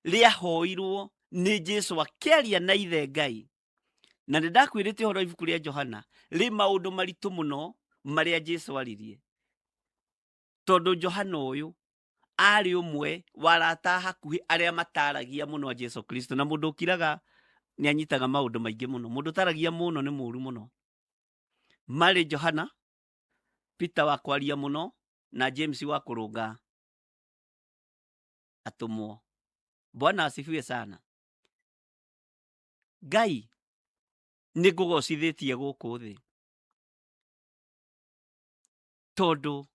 S5: rĩahoirwo nĩ Jesu akĩaria na ithe Ngai. Na nĩ ndakwĩrĩte ũhoro ibuku rĩa Johana rĩ maũndũ maritũ mũno marĩa Jesu aririe, tondũ Johana ũyũ arĩ ũmwe wa arata hakuhĩ arĩa mataragia mũno a Jesu Kristo. Na mũndũ ũkiraga nĩ anyitaga maũndũ maingĩ mũno. Mũndũ ũtaragia mũno nĩ mũũru mũno. Marĩ Johana, Peter wa kwaria mũno, na James wa kũrũnga atũmwo. Bwana asifiwe sana. Ngai nĩ ngũgocithĩtie gũkũ thĩ tondũ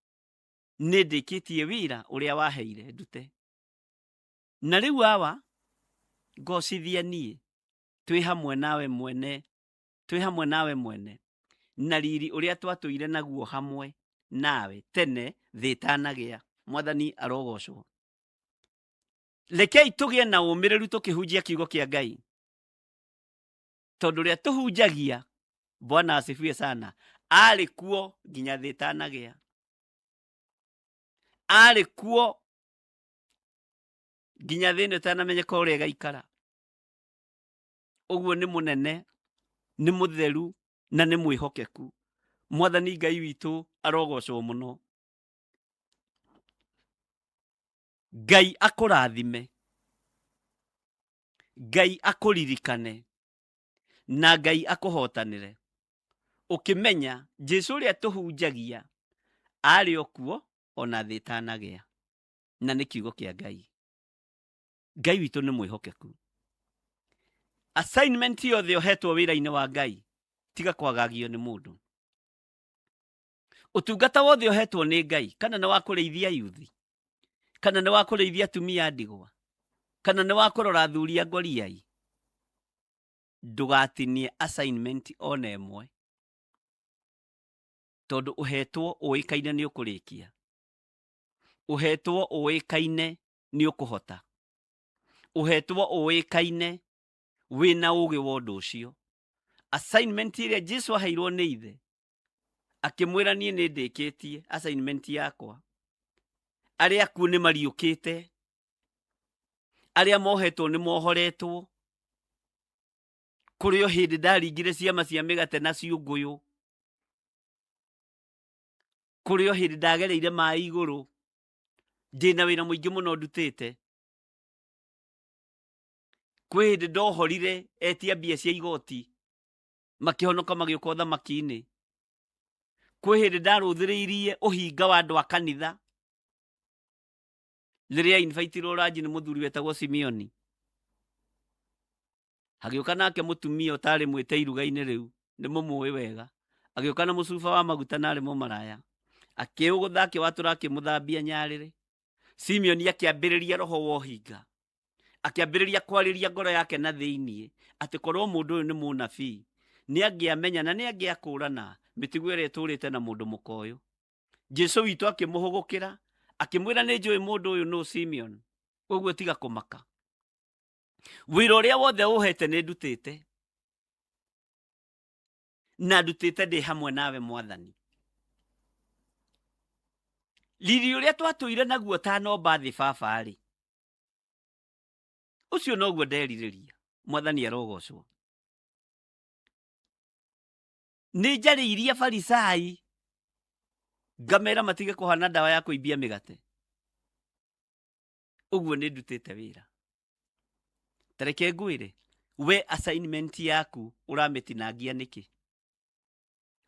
S5: nĩ ndĩkĩtie wĩra ũrĩa waheire ndute. Na rĩu awa, ngocithia niĩ twĩ hamwe nawe mwene, twĩ hamwe nawe mwene, na riri ũrĩa twatũire naguo hamwe nawe tene thĩ ĩtanagĩa. Mwathani arogocwo. Rekei tũgĩe na ũmĩrĩru tũkĩhunjia kiugo kĩa Ngai, tondũ ũrĩa tũhunjagia, Bwana asifiwe sana, arĩ kuo nginya thĩ ĩtanagĩa. Arĩ kuo nginya thĩ ĩno ĩtanamenyeka ũrĩa ĩgaikara. Ũguo nĩ mũnene, nĩ mũtheru, na nĩ mwĩhokeku. Mwathani Ngai witũ arogocwo mũno. Ngai akũrathime, Ngai akũririkane, na Ngai akũhotanĩre. Ũkĩmenya Jesu ũrĩa tũhunjagia arĩ o kuo ona thĩ ĩtanagĩa, na nĩ kiugo kĩa Ngai. Ngai witũ nĩ mwĩhokeku. Assignment yothe ũhetwo wĩra-inĩ wa Ngai, tiga kwagagio nĩ mũndũ. Ũtungata wothe ũhetwo nĩ Ngai, kana nĩ wa kũrĩithia yuthi, kana nĩ wa kũrĩithia atumia a ndigwa, kana nĩ wa kũrora athuri a ngoriai, ndũgatinie assignment ona ĩmwe, tondũ ũhetwo ũĩkaine nĩ ũkũrĩkia, ũhetwo ũĩkaine nĩ ũkũhota, ũhetwo ũĩkaine Wĩna ũgĩ wa ũndũ ũcio. Assignment ĩrĩa Jesu aheirwo nĩ ithe, akĩmwĩra niĩ nĩ ndĩkĩtie assignment yakwa. Arĩa akuũ nĩ mariũkĩte, arĩa mohetwo nĩ mohoretwo. Kũrĩ o hĩndĩ ndaringire ciama cia mĩgate na ciũngũyũ. Kũrĩ o hĩndĩ ndagereire maĩ igũrũ. Ndĩna wĩra mũingĩ mũno ndutĩte. Kwĩ hĩndĩ ndohorire etia mbia cia igoti makĩhonoka magĩũka ũthamaki-inĩ. Kwĩ hĩndĩ ndarũthĩrĩirie ũhinga wa andũ a kanitha rĩrĩa invaitirwo ranji nĩ mũthuri wetagwo Simeoni. Hagĩũka nake mũtumia ũtarĩ mwĩte iruga-inĩ rĩu, nĩ mũmũĩ wega. Agĩũka na mũcuba wa maguta na arĩ mũmaraya. Akĩũgũtha akĩwatũra akĩmũthambia nyarĩrĩ. Simeoni akĩambĩrĩria roho wa ũhinga. Akĩambĩrĩria kwarĩria ngoro yake na thĩiniĩ atĩ korwo mũndũ ũyũ nĩ mũnabii nĩ angĩamenya na nĩ angĩakũrana mĩtugo ĩrĩa ĩtũrĩte na mũndũ mũka ũyũ. Jesu witũ akĩmũhũgũkĩra akĩmwĩra nĩ njũĩ mũndũ ũyũ nũ Simeon, ũguo tiga kũmaka. Wĩra ũrĩa wothe ũhete nĩ ndutĩte na ndutĩte ndĩ hamwe nawe Mwathani. Riri ũrĩa twatũire naguo tanomba thĩ baba-rĩ, ũcio noguo nderirĩria. Mwathani arogocwo. Nĩ njarĩirie Farisai ngamera matige kũhana ndawa ya kũimbia mĩgate. Ũguo nĩ ndutĩte wĩra. Tareke ngwĩre, we assignment yaku ũramĩtinangia nĩkĩ?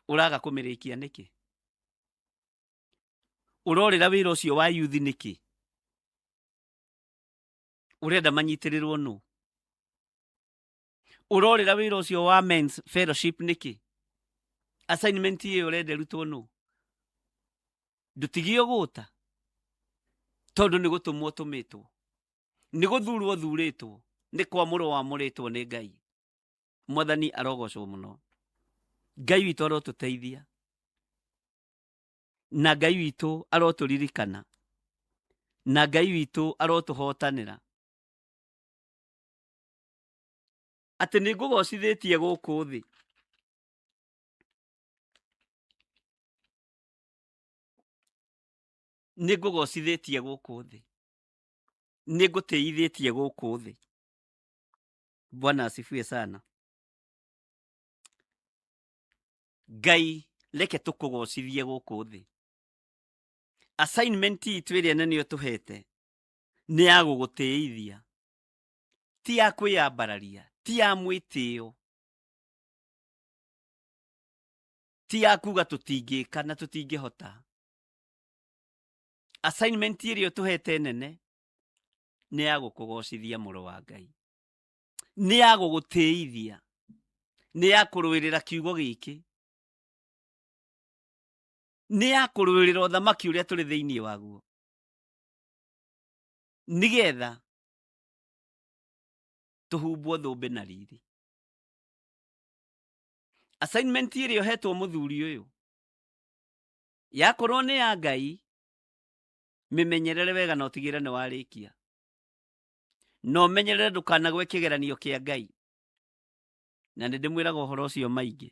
S5: Ũraga kũmĩrĩkia nĩkĩ? Ũrorĩra wĩra ũcio wa youth nĩkĩ? Ũrenda manyitĩrĩrwo nũ? Ũrorĩra wĩra ũcio wa men's fellowship nĩkĩ? Assignment ĩyo ũrenda ĩrutwo nũ? Ndũtigio gũta tondũ nĩ gũtũmwo ũtũmĩtwo, nĩ gũthurwo ũthurĩtwo, nĩ kwamũrwo wamũrĩtwo nĩ Ngai. Mwathani arogocwo mũno. Ngai witũ arotũteithia na Ngai witũ arotũririkana na Ngai witũ arotũhotanĩra atĩ nĩ ngũgocithĩtie gũkũ thĩ. Nĩ ngũgocithĩtie gũkũ thĩ, nĩ ngũtĩithĩtie gũkũ thĩ. Bwana asifiwe sana. Ngai reke tũkũgocithie gũkũ thĩ. Assignment itũ ĩrĩa nene ũtũhete nĩ ya gũgũtĩithia, ti ya kwĩyambararia, ti ya mwĩtĩo, ti ya kuga tũtingĩka na tũtingĩhota. Assignment ĩrĩa ũtũhete nene nĩ ya gũkũgocithia mũrũ wa Ngai, nĩ ya gũgũtĩithia, nĩ ya kũrũĩrĩra kiugo gĩkĩ, nĩ ya kũrũĩrĩra ũthamaki ũrĩa tũrĩ thĩinĩ waguo, nĩgetha tũhumbwo thũmbĩ na riri. Assignment ĩrĩa ũhetwo mũthuri ũyũ yakorwo nĩ ya Ngai, mĩmenyerere wega na ũtigĩrĩre nĩ warĩkia, na ũmenyerere ndũkanagwe kĩgeranio kĩa Ngai. Na nĩ ndĩmwĩraga ũhoro ũcio maingĩ,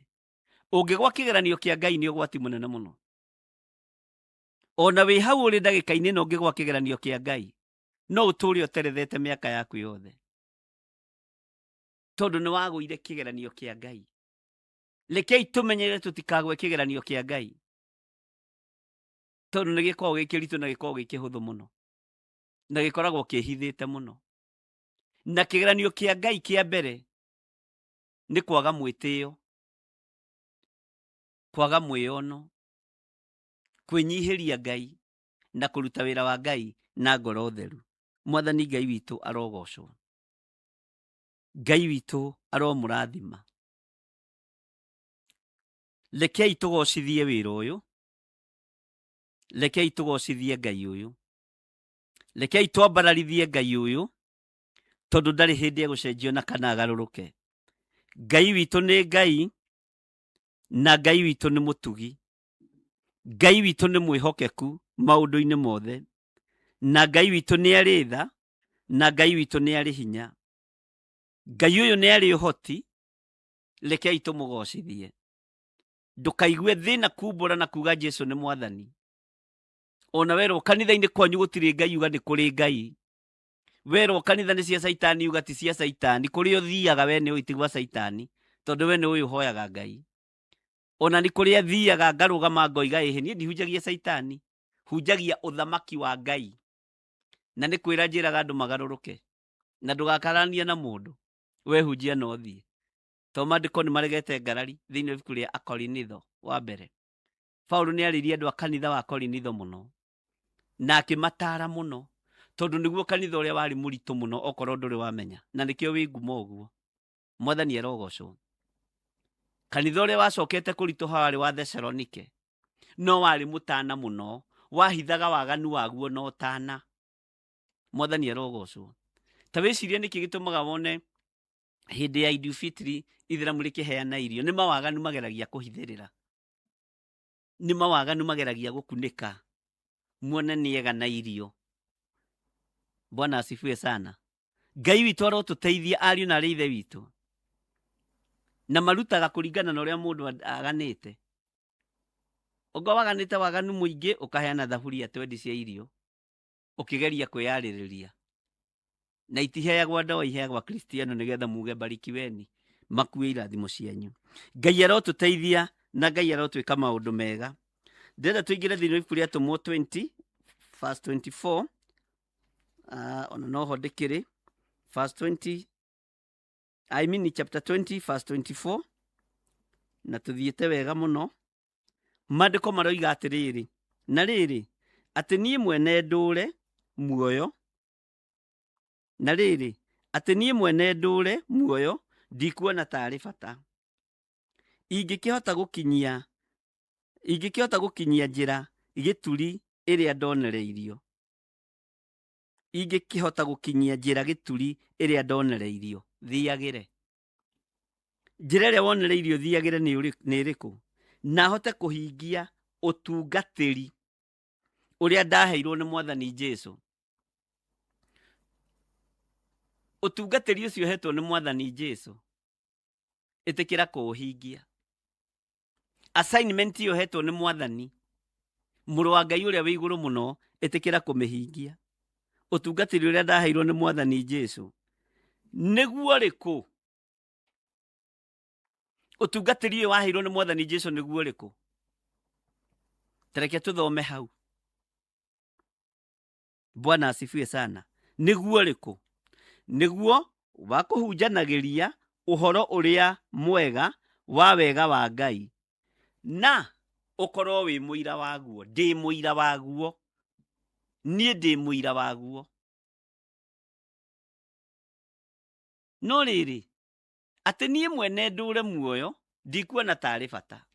S5: ũngĩgwa kĩgeranio kĩa Ngai nĩ ũgwati mũnene mũno. Ona wĩ hau ũrĩ ndagĩka-inĩ ĩno ũngĩgwa kĩgeranio kĩa Ngai, no ũtũre ũterethete mĩaka yaku yothe, tondũ nĩ wagũire kĩgeranio kĩa Ngai. Rekei tũmenyerere tũtikagwe kĩgeranio kĩa Ngai, tondũ nĩ gĩkoragwo gĩ kĩritũ na gĩkoragwo gĩ kĩhũthũ mũno, na gĩkoragwo kĩhithĩte mũno. Na kĩgeranio kĩa Ngai kĩa mbere nĩ kwaga mwĩtĩo, kwaga mwĩyono, kwĩnyihĩria Ngai na kũruta wĩra wa Ngai na ngoro theru. Mwathani Ngai witũ arogocwo. Ngai witũ aromũrathima. Rekei tũgocithie wĩra ũyũ, rekei tũgocithie Ngai ũyũ, rekei twambararithie Ngai ũyũ, tondũ ndarĩ hĩndĩ egũcenjio na kana agarũrũke. Ngai witũ nĩ Ngai, na Ngai witũ nĩ mũtugi. Ngai witũ nĩ mwĩhokeku maũndũ-inĩ mothe, na Ngai witũ nĩ arĩ tha, na Ngai witũ nĩ arĩ hinya. Ngai ũyũ nĩ arĩ ũhoti, rekei tũmũgocithie. Ndũkaigue thĩna kumbũra na kuga Jesu nĩ mwathani. Ona werwo kanitha-inĩ kwanyu gũtirĩ Ngai, uga nĩ kũrĩ Ngai. Werwo kanitha nĩ cia Caitani, uga ti cia Caitani. Kũrĩa ũthiaga we nĩ ũĩ ti gwa Caitani, tondũ we nĩ ũĩ ũhoyaga Ngai. Ona nĩ kũrĩa thiaga ngarũgama ngoiga ĩhĩ, niĩ ndihunjagia Caitani, hunjagia ũthamaki wa Ngai. Na nĩ kwĩra njĩraga andũ magarũrũke, na ndũgakararanie na mũndũ, we hunjia na ũthiĩ. To maandĩko nĩ maregete ngarari thĩinĩ wa ibuku rĩa Akorinitho wa mbere. Paulo nĩ arĩirie andũ a kanitha wa Korinitho mũno, na akĩmataara mũno, tondũ nĩguo kanitha ũrĩa warĩ mũritũ mũno, okorwo ndũrĩ wamenya, na nĩkĩo wĩ ngumo ũguo. Mwathani arogocwo. Kanitha ũrĩa wacokete kũritũha warĩ wa Thesalonike, no warĩ mũtana mũno, wahithaga waganu waguo na ũtana. Mwathani arogocwo. Ta wĩcirie nĩkĩ gĩtũmaga wone hĩndĩ ya Idul Fitri ithĩramu rĩkĩheana irio, nĩ mawaganu mageragia kũhithĩrĩra, nĩ mawaganu mageragia gũkunĩka, muone nĩ ega na irio. Bwana asifiwe sana. Ngai witũ arotũteithia ariũ na arĩ ithe witũ, na marutaga kũringana na ũrĩa mũndũ aganĩte. Ũngĩ waganĩte waganu mũingĩ, ũkaheana thaburia twendi cia irio, ũkĩgeria kwĩyarĩrĩria. Na itiheagwo andũ, iheagwo Akristiano nĩgetha muge barikiweni, makue irathimo cianyu. Ngai arotũteithia na Ngai arotwĩka maũndũ mega. Ndĩrenda tũingĩre thĩinĩ wa ibuku rĩa Atũmwo 20 verse 24, ona noho ndĩkĩrĩ verse 20, I mean chapter 20 verse 24, na tũthiĩte wega mũno. Maandĩko maroiga atĩrĩrĩ, na rĩrĩ, atĩ niĩ mwene ndũre muoyo, na rĩrĩ, atĩ niĩ mwene ndũre muoyo, ndikuona tarĩ bata. Ingĩkĩhota gũkinyia njĩra gĩturi ĩrĩa ndonereirio. Ingĩkĩhota gũkinyia njĩra gĩturi ĩrĩa ndonereirio, thiagĩre. Njĩra ĩrĩa wonereirio thiagĩre nĩ ĩrĩkũ? Na hote kũhingia ũtungatĩri ũrĩa ndaheirwo nĩ Mwathani Jesu. Ũtungatĩri ũcio ũhetwo nĩ Mwathani Jesu, ĩtĩkĩra kũũhingia. Assignment ĩyo ũhetwo nĩ Mwathani, mũrũ wa Ngai ũrĩa wĩ igũrũ mũno, ĩtĩkĩra kũmĩhingia. Ũtungatĩri ũrĩa ndaheirwo nĩ Mwathani Jesu nĩguo ũrĩkũ? Ũtungatĩri ũyũ waheirwo nĩ Mwathani Jesu nĩguo ũrĩkũ? Tareke tũthome hau. Bwana asifiwe sana. Nĩguo ũrĩkũ? Nĩguo wa kũhunjanagĩria ũhoro ũrĩa mwega wa wega wa Ngai, na ũkorwo wĩ mũira waguo. Ndĩ mũira waguo, niĩ ndĩ mũira waguo. No rĩrĩ, atĩ niĩ mwene ndũre muoyo, ndikuona tarĩ bata.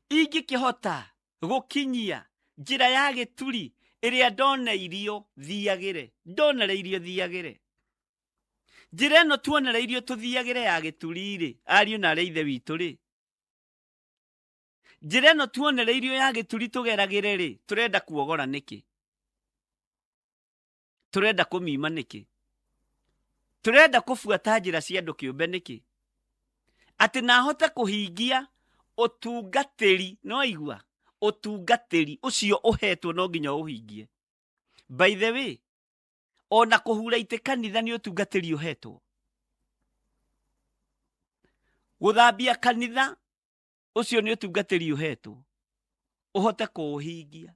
S5: Ingĩkĩhota gũkinyia njĩra ya gĩturi ĩrĩa ndoneirio thiagĩre, ndonereirio thiagĩre. Njĩra ĩno tuonereirio tũthiagĩre ya gĩturi-rĩ, ariũ na arĩa ithe witũ-rĩ, njĩra ĩno tuonereirio ya gĩturi tũgeragĩre-rĩ, tũrenda kuogora nĩkĩ? Tũrenda kũmima nĩkĩ? Tũrenda kũbuata njĩra cia andũ kĩũmbe nĩkĩ? Atĩ na hote kũhingia ũtungatĩri, no igua, ũtungatĩri ũcio ũhetwo no nginya ũhingie. By the way, ona kũhura itĩ kanitha nĩ ũtungatĩri ũhetwo. Gũthambia kanitha ũcio nĩ ũtungatĩri ũhetwo, ũhote kũũhingia,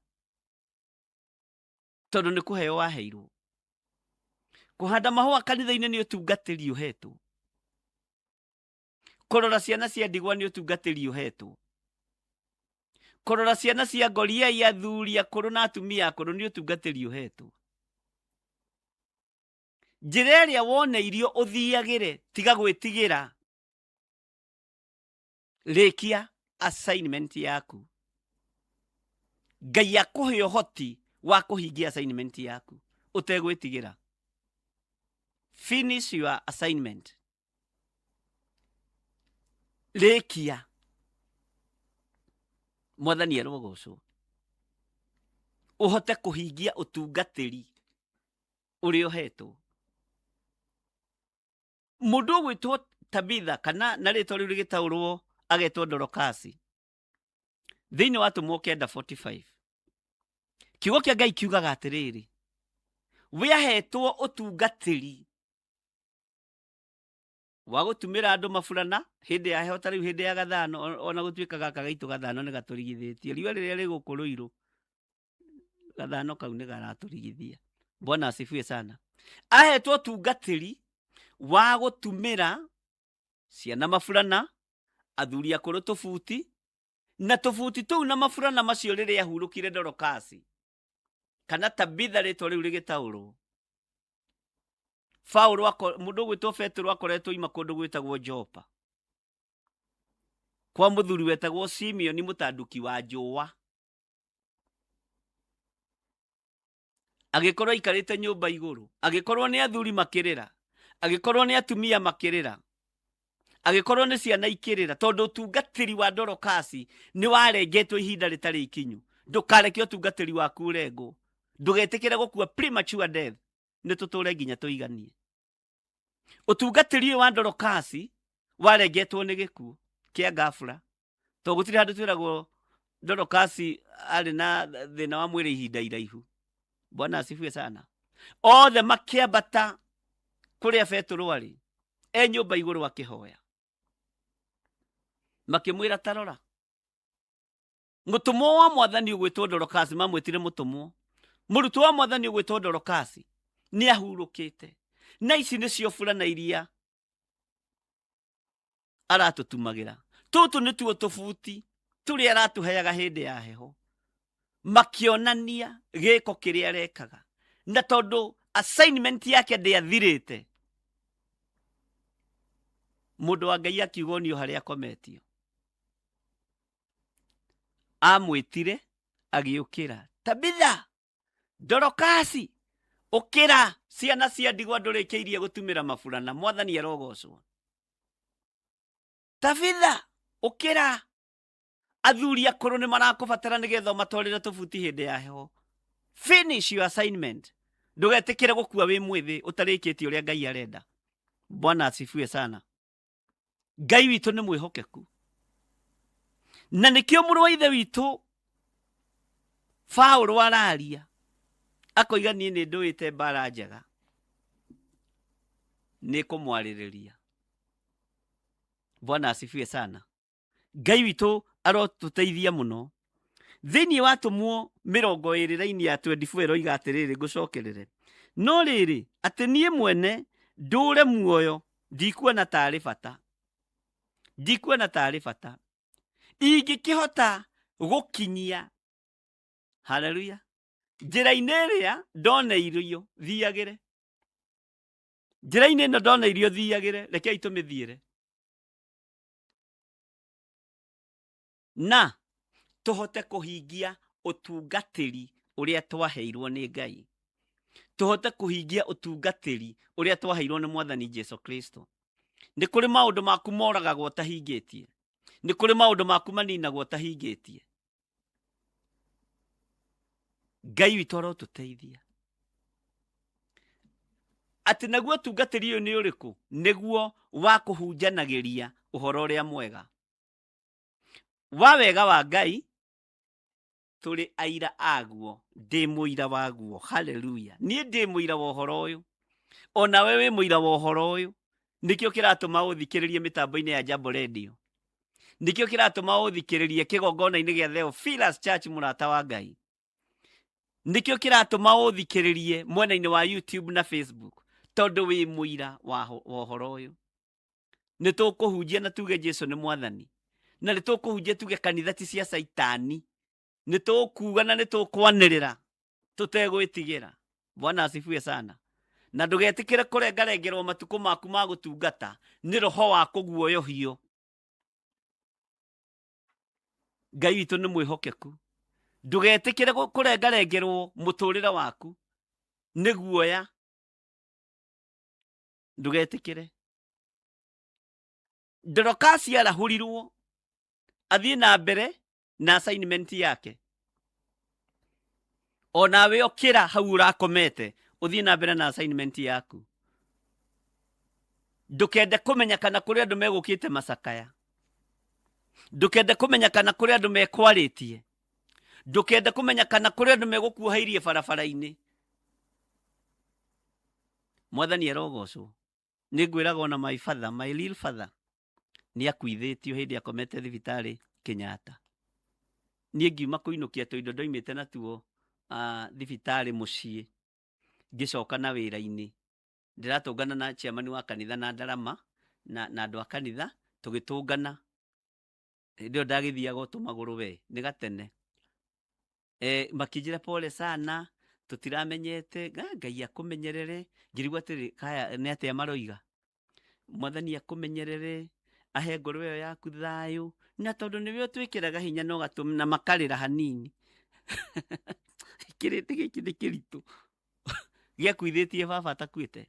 S5: tondũ nĩ kũheo waheirwo. Kũhanda mahũa kanitha-inĩ nĩ ũtungatĩri ũhetwo. Kũrora ciana cia ndigwa nĩ ũtungatĩri ũhetwo. Kũrora ciana cia ngoriai, athuri akũrũ na atumia akũrũ nĩ ũtungatĩri ũhetwo. Njĩra ĩrĩa woneirio ũthiagĩre, tiga gwĩtigĩra. Rĩkia assignment yaku. Ngai akũhe ũhoti wa kũhingia assignment yaku ũtegwĩtigĩra. Finish your assignment. Rĩkia. Mwathani arogocwo. Ũhote kũhingia ũtungatĩri ũrĩa ũhetwo. Mũndũ ũgwĩtwo Tabitha kana na rĩtwa rĩu rĩgĩtaũrwo agetwo Dorokasi thĩinĩ wa Atũmwo 9:45 kiugo kĩa Ngai kiugaga atĩrĩrĩ, we ahetwo ũtungatĩri wa gũtumĩra andũ maburana hĩndĩ ya heho ta rĩu hĩndĩ ya gathano, ona gũtuĩka gaka gaitũ gathano nĩ gatũrigithĩtie riũa rĩrĩa rĩ gũkũ Rũirũ, gathano kau nĩ garatũrigithia. Bwana asifiwe sana. Ahetwo ũtungatĩri wa gũtumĩra ciana maburana, athuri akũrũ tũbuti, na tũbuti tũu na maburana macio rĩrĩa ahurũkire Dorokasi kana Tabitha rĩtwa rĩu rĩgĩtaũrwo, Paulo mũndũ ũgwĩtwo Petero akoretwo ima kũndũ gwĩtagwo Jopa kwa mũthuri wetagwo Simeoni mũtanduki wa njũa, agĩkorwo aikarĩte nyũmba igũrũ, agĩkorwo nĩ athuri makĩrĩra, agĩkorwo nĩ atumia makĩrĩra, agĩkorwo nĩ ciana ikĩrĩra, tondũ ũtungatĩri wa Dorokasi nĩ warengetwo ihinda rĩtarĩ ikinyu. Ndũkareke ũtungatĩri waku ũrengwo, ndũgetĩkĩre gũkua premature death, nĩ tũtũre nginya tũiganie. Ũtungatĩri ũyũ wa Dorokasi warengetwo nĩ gĩkuũ kĩa ghafla, tondũ gũtirĩ handũ twĩragwo Dorokasi arĩ na thĩna wa mwĩrĩ ihinda iraihu. Bwana asifiwe sana. Othe makĩambata kũrĩa Petero arĩ e nyũmba igũrũ akĩhoya, makĩmwĩra tarora, mũtũmwo wa mwathani ũgwĩtwo Dorokasi, mamwĩtire mũtũmwo, mũrutwo wa mwathani ũgwĩtwo Dorokasi nĩ ahurũkĩte, na ici nĩcio burana iria aratũtumagĩra, tũtũ nĩtuo tũbuti tũrĩa aratũheaga hĩndĩ ya heho. Makĩonania gĩko kĩrĩa arekaga, na tondũ assignment yake ndĩathirĩte, mũndũ wa Ngai akiuga onio harĩa akometio, amwĩtire agĩũkĩra, Tabitha, Dorokasi, ũkĩra, ciana cia ndigwa ndũrĩkĩirie gũtumĩra maburana, mwathani arogocwo. Tabitha, ũkĩra, athuri akũrũ nĩ marakũbatara nĩgetha ũmatwarĩre tũbuti hĩndĩ ya heho. Finish your assignment. Ndũgetĩkĩre gũkua wĩ mwĩthĩ ũtarĩkĩtie ũrĩa Ngai arenda. Bwana asifiwe sana. Ngai witũ nĩ mwĩhokeku, na nĩkĩo mũrũ wa ithe witũ Paulo araria akoiga niĩ nĩ ndũĩte mbara njega, nĩ kũmwarĩrĩria. Bwana asifiwe sana. Ngai witũ arotũteithia mũno. Thĩinĩ wa Atũmwo 20 raini ya 24 ĩroiga atĩrĩrĩ, ngũcokerere, no rĩrĩ atĩ niĩ mwene ndũre muoyo ndikuona tarĩ bata, ndikuona tarĩ bata, ingĩkĩhota gũkinyia, haleluya, njĩra-inĩ ĩrĩa ndoneirio thiagĩre, njĩra-inĩ ĩno ndoneirio thiagĩre, rekei tũmĩthiĩre na tũhote kũhingia ũtungatĩri ũrĩa twaheirwo nĩ Ngai, tũhote kũhingia ũtungatĩri ũrĩa twaheirwo nĩ Mwathani Jesu Kristo. Nĩ kũrĩ maũndũ maku moragagwo ũtahingĩtie, nĩ kũrĩ maũndũ maku maninagwo ũtahingĩtie. Ngai witũ arotũteithia atĩ naguo ũtungatĩri ũyũ nĩ ũrĩkũ? Nĩguo wa kũhunjanagĩria ũhoro ũrĩa mwega wa wega wa Ngai, tũrĩ aira aguo, ndĩ mũira waguo. Haleluya, niĩ ndĩ mũira wa ũhoro ũyũ, onawe wĩ mũira wa ũhoro ũyũ. Nĩkĩo kĩratũma ũthikĩrĩrie mĩtambo-inĩ ya Jambo Radio, nĩkĩo kĩratũma ũthikĩrĩrie kĩgongona-inĩ gĩa Theophilus Church, mũrata wa Ngai, nĩkĩo kĩratũma ũthikĩrĩrie mwena-inĩ wa YouTube na Facebook, tondũ wĩ mũira wa ũhoro ũyũ. Nĩ tũkũhunjia na tuge Jesu nĩ mwathani, na nĩ tũkũhunjia tuge kanitha ti cia Caitani, nĩ tũkuga na nĩ tũkwanĩrĩra tũtegwĩtigĩra. Bwana asifiwe sana. Na ndũgetĩkĩre kũrengarengerwo matukũ maku ma gũtungata nĩ roho wa kũguoyohio. Ngai witũ nĩ mwĩhokeku. Ndũgetĩkĩre kũrengarengerwo mũtũrĩre waku nĩ guoya, ndũgetĩkĩre. Dorokasi arahũrirwo athiĩ na mbere na assignment yake, onawe ũkĩra hau ũrakomete ũthiĩ na mbere na assignment yaku. Ndũkende kũmenya kana kũrĩ andũ megũkĩte macakaya. Ndũkende kũmenya kana kũrĩ andũ mekwarĩtie. Ndũkende kũmenya kana kũrĩ andũ megũkuoheirie barabara-inĩ. Mwathani arogocwo. Nĩ ngwĩraga ona my father, my real father, nĩ akuithĩtio hĩndĩ akomete thibitarĩ Kenyatta. Niĩ ngiuma kũinũkia tũindo ndoimĩte natuo thibitarĩ mũciĩ, ngĩcoka na wĩra-inĩ. Ndĩratũngana na chairman wa kanitha na Ndarama na andũ a kanitha, tũgĩtũngana. Hĩndĩ ĩyo ndagĩthiaga o tũmagũrũ we, nĩ gatene. Makĩnjĩra pole sana, tũtiramenyete, Ngai akũmenyerere. Ngĩrigwo atĩrĩ, kaya nĩ atĩa maroiga? Mwathani akũmenyerere, ahe ngoro ĩyo yaku thayũ, na tondũ nĩwe ũtwĩkĩraga hinya na ũgatũma na makarĩra hanini. Kĩrĩndĩ gĩkĩ nĩ kĩritũ. Gĩakuithĩtie baba atakuĩte.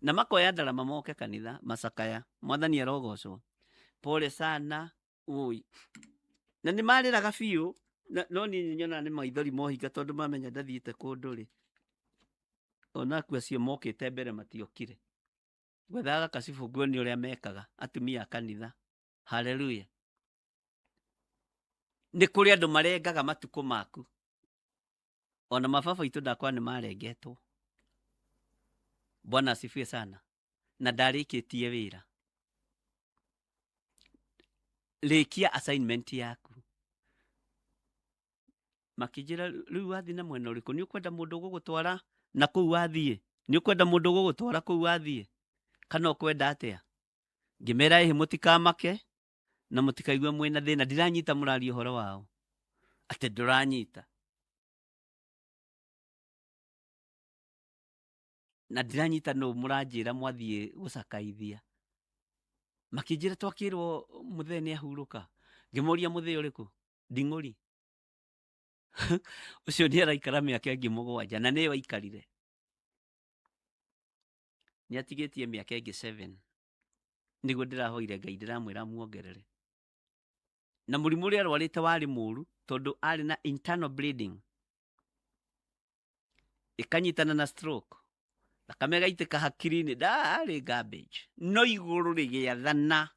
S5: Na makoya ndarama moke kanitha, macakaya. Mwathani arogocwo. Pole sana, ũi. Na nĩ marĩraga biũ, no niĩ nyonaga nĩ maithori mohinga tondũ mamenya ndathiĩte kũndũ rĩ. Ona aku acio mokĩte mbere matiokire. Gwethaga gacibũ nguonie ũrĩa mekaga atumia a kanitha. Haleluya. Nĩ kũrĩ andũ marengaga matukũ maku. Ona mababa itũ ndakwa nĩ marengetwo. Bwana asifiwe sana. Na ndarĩkĩtie wĩra. Rĩkia assignment yaku. Makĩnjĩra rĩu wathiĩ na mwena ũrĩkũ? Nĩ ũkwenda mũndũ ũgũgũtwara na kũu wathiĩ? Nĩ ũkwenda mũndũ ũgũgũtwara kũu wathiĩ? Kana ũkwenda atĩa? Ngĩmera ĩhĩ mũtikamake na mũtikaigue mwĩna thĩna. Ndiranyita mũraria ũhoro wao. Atĩ ndũranyita. Na ndiranyita nũ mũranjĩra mwathiĩ gũcakaithia. Makĩnjĩra twakĩrwo mũthee nĩ ahurũka. Ngĩmũria mũthee ũrĩkũ? Nding'ũri. Ũcio nĩ araikara mĩaka ĩngĩ 7 na nĩyo aikarire. Nĩ atigĩtie mĩaka ĩngĩ 7. Nĩguo ndĩrahoire Ngai ndĩramwĩra amuongerere. Na mũrimũ ũrĩa arwarĩte warĩ mũru tondũ arĩ na internal bleeding. Ĩkanyitana na stroke. Thakame ĩgaitĩka hakiri-inĩ, ndarĩ garbage. No igũrũ rĩgĩathana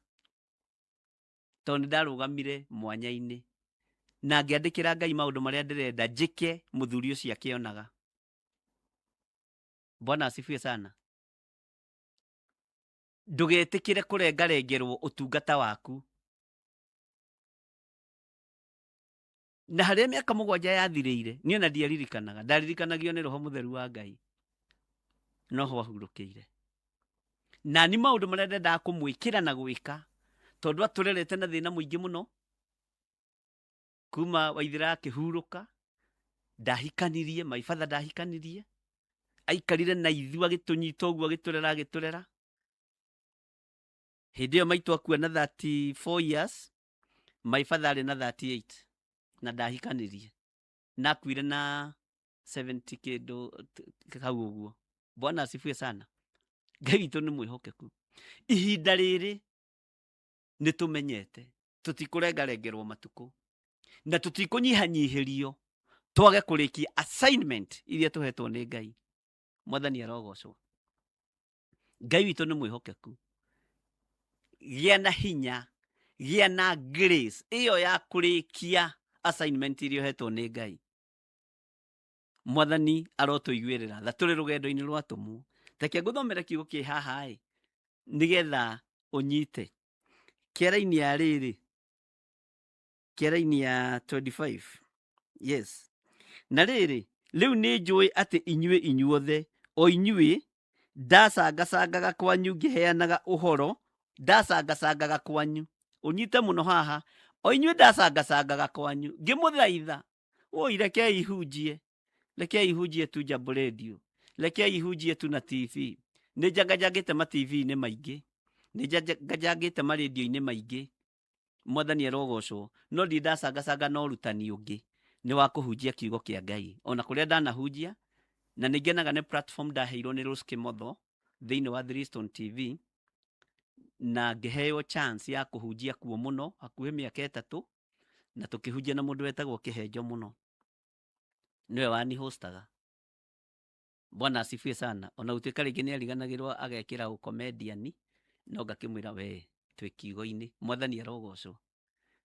S5: tondũ nĩ ndarũgamire mwanya-inĩ. Na ngĩandĩkĩra Ngai maũndũ marĩa ndĩrenda njĩke mũthuri ũcio akĩonaga. Bwana asifiwe sana. Ndũgetĩkĩre kũrengarengerwo ũtungata waku. Na harĩa mĩaka 7 yathirĩire, niĩ ona ndiaririkanaga. Ndaririkanagio nĩ Roho Mũtheru wa Ngai. No ho ahurũkĩire. Na ni maũndũ marĩa ndendaga kũmwĩkĩra na gwĩka, tondũ atũrerete na thĩna mũingĩ mũno. Kuma Waithĩra akĩhurũka, ndahikanirie, my father ndahikanirie. Aikarire na ithuĩ agĩtũnyita ũguo, agĩtũrera, agĩtũrera. Hĩndĩ ĩyo maitũ akua na 34 years, my father arĩ na 38 na ndahikanirie. Na akuire na 70 kĩndũ hau ũguo. Bwana asifiwe sana. Ngai witũ nĩ mwĩhokeku. Ihinda rĩrĩ nĩ tũmenyete tũtikũrengarengerwo matukũ na tũtikũnyihanyihĩrio twage kũrĩkia assignment iria tũhetwo nĩ Ngai. Mwathani arogocwo. Ngai witũ nĩ mwĩhokeku. Gĩa na hinya, gĩa na grace ĩyo ya kũrĩkia assignment iria ũhetwo nĩ Ngai. Mwathani arotũiguĩrĩra tha tũrĩ rũgendo-inĩ rwa atũmwo. Reke ngũthomere kiugo kĩ haha ĩ, nĩgetha ũnyite. Kĩara-inĩ ya rĩrĩ, kĩara-inĩ ya 25. Yes. Na rĩrĩ, rĩu nĩ njũĩ atĩ inyuĩ inyuothe, o inyuĩ ndacangacangaga kwanyu ngĩheanaga ũhoro, ndacangacangaga kwanyu. Ũnyite mũno haha, o inyuĩ ndacangacangaga kwanyu ngĩmũthaitha, oi rekei hunjie, rekei hunjie tu Jambo Radio, rekei hunjie tu na TV. Nĩ njanganjangĩte ma TV-inĩ maingĩ, nĩ njanganjangĩte ma radio-inĩ maingĩ. Mwathani arogocwo. No ndirĩ ndacangacanga na ũrutani ũngĩ, nĩ wa kũhunjia kiugo kĩa Ngai. Ona kũrĩa ndanahunjia, na nĩ ngenaga nĩ platform ndaheirwo nĩ Rose Kimotho thĩinĩ wa Three Stone TV, na ngĩheo chance ya kũhunjia kuo mũno hakuhĩ mĩaka 3, na tũkĩhunjia na mũndũ wetagwo Kĩhenjo mũno, nĩwe wanihostaga. Bwana asifiwe sana. Ona gũtuĩka rĩngĩ nĩ ariganagĩrwo agekĩra ũcomedian, No ngakĩmwĩra we twĩ kiugo-inĩ, mwathani arogocwo.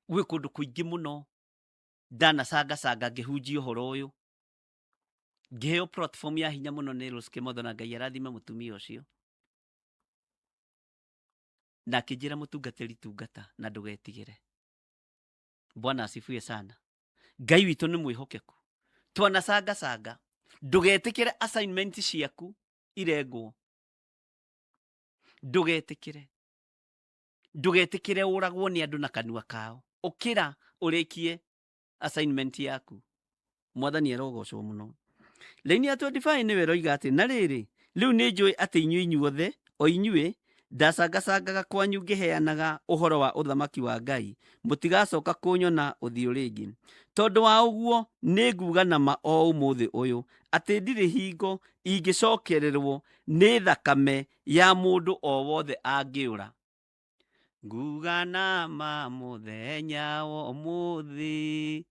S5: Gwĩ kũndũ kũingĩ mũno ndanacangacanga ngĩhunjia ũhoro ũyũ, ngĩheo platform ya hinya mũno nĩ Rose Kĩmotho, na Ngai arathime mũtumia ũcio, na akĩnjĩra mũtungatĩri tungata na ndũgetigĩre. Bwana asifiwe sana. Ngai witũ nĩ mwĩhokeku. Twanacangacanga, ndũgetĩkĩre assignment ciaku irengwo, ndũgetĩkĩre, ndũgetĩkĩre ũragwo nĩ andũ na kanua kao. Ũkĩra ũrĩkie assignment yaku. Mwathani arogocwo mũno. Laini ya 25 nĩwe ĩroiga atĩ na rĩrĩ, rĩu nĩ njũĩ atĩ inyuĩ inyuothe, o inyuĩ ndacangacangaga kwanyu ngĩheanaga ũhoro wa ũthamaki wa Ngai, mũtigacoka kũnyona ũthiũ rĩngĩ. Tondũ wa ũguo nĩ nguga na ma o ũmũthĩ ũyũ atĩ ndirĩ hingo ingĩcokererwo nĩ thakame ya mũndũ o wothe angĩũra. Nguga na ma mũthenya wa ũmũthĩ,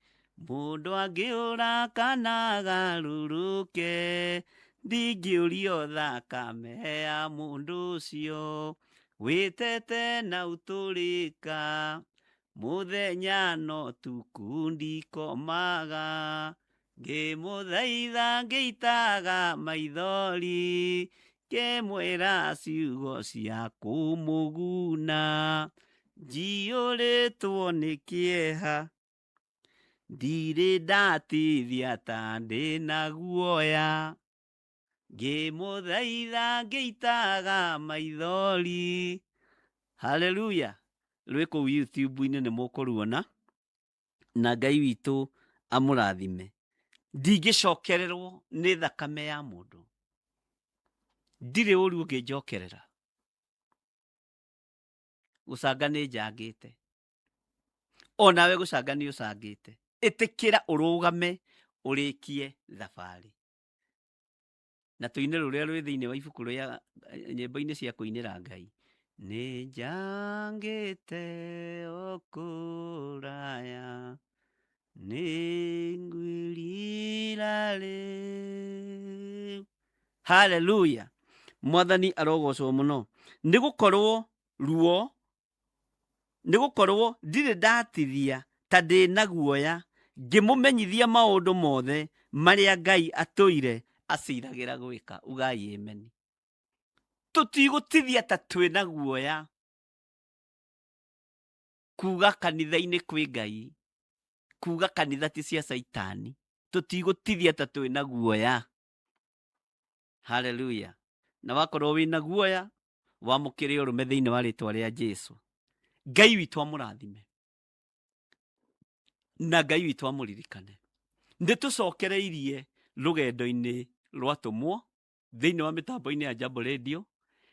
S5: mũndũ angĩũra kana agarũrũke, ndingĩũrio thakame ya mũndũ ũcio wĩtete na ũtũrĩka. Mũthenya no tukũ ndikomaga, ngĩmũthaitha ngĩitaga maithori, ngĩmwĩra ciugo cia kũmũguna, njiyũrĩtwo nĩ kĩeha, ndirĩ ndatithia ta ndĩna guoya, ngĩmũthaitha ngĩitaga maithori. Haleluya. Rwĩ kũu YouTube-inĩ nĩ mũkũruona, na Ngai witũ amũrathime. Ndingĩcokererwo nĩ thakame ya mũndũ, ndirĩ ũru ũngĩnjokerera. Gũcanga nĩ njangĩte, onawe gũcanga nĩ ũcangĩte. Ĩtĩkĩra ũrũgame ũrĩkie thabarĩ. Na tũine rũrĩa rwĩ thĩinĩ wa ibuku rĩa nyĩmbo-inĩ cia kũinĩra Ngai. Nĩ njangĩte o kũraya, nĩ ngwĩrira rĩu. Haleluya. Mwathani arogocwo mũno. Nĩ gũkorwo ruo, nĩ gũkorwo ndirĩ ndatithia ta ndĩ na guoya ngĩmũmenyithia maũndũ mothe marĩa Ngai atũire aciragĩra gwĩka. Ugai ameni. Tũtigũtithia ta twĩ na guoya kuga kanitha-inĩ kwĩ Ngai, kuga kanitha ti cia Caitani. Tũtigũtithia ta twĩ na guoya. Haleluya. Na wakorwo wĩ na guoya, wamũkĩre ũrũme thĩinĩ wa rĩtwa rĩa Jesu. Ngai witũ amũrathime na Ngai witũ amũririkane. Nĩ tũcokereirie rũgendo-inĩ rwa tũmwo thĩinĩ wa mĩtambo-inĩ ya Jambo Radio,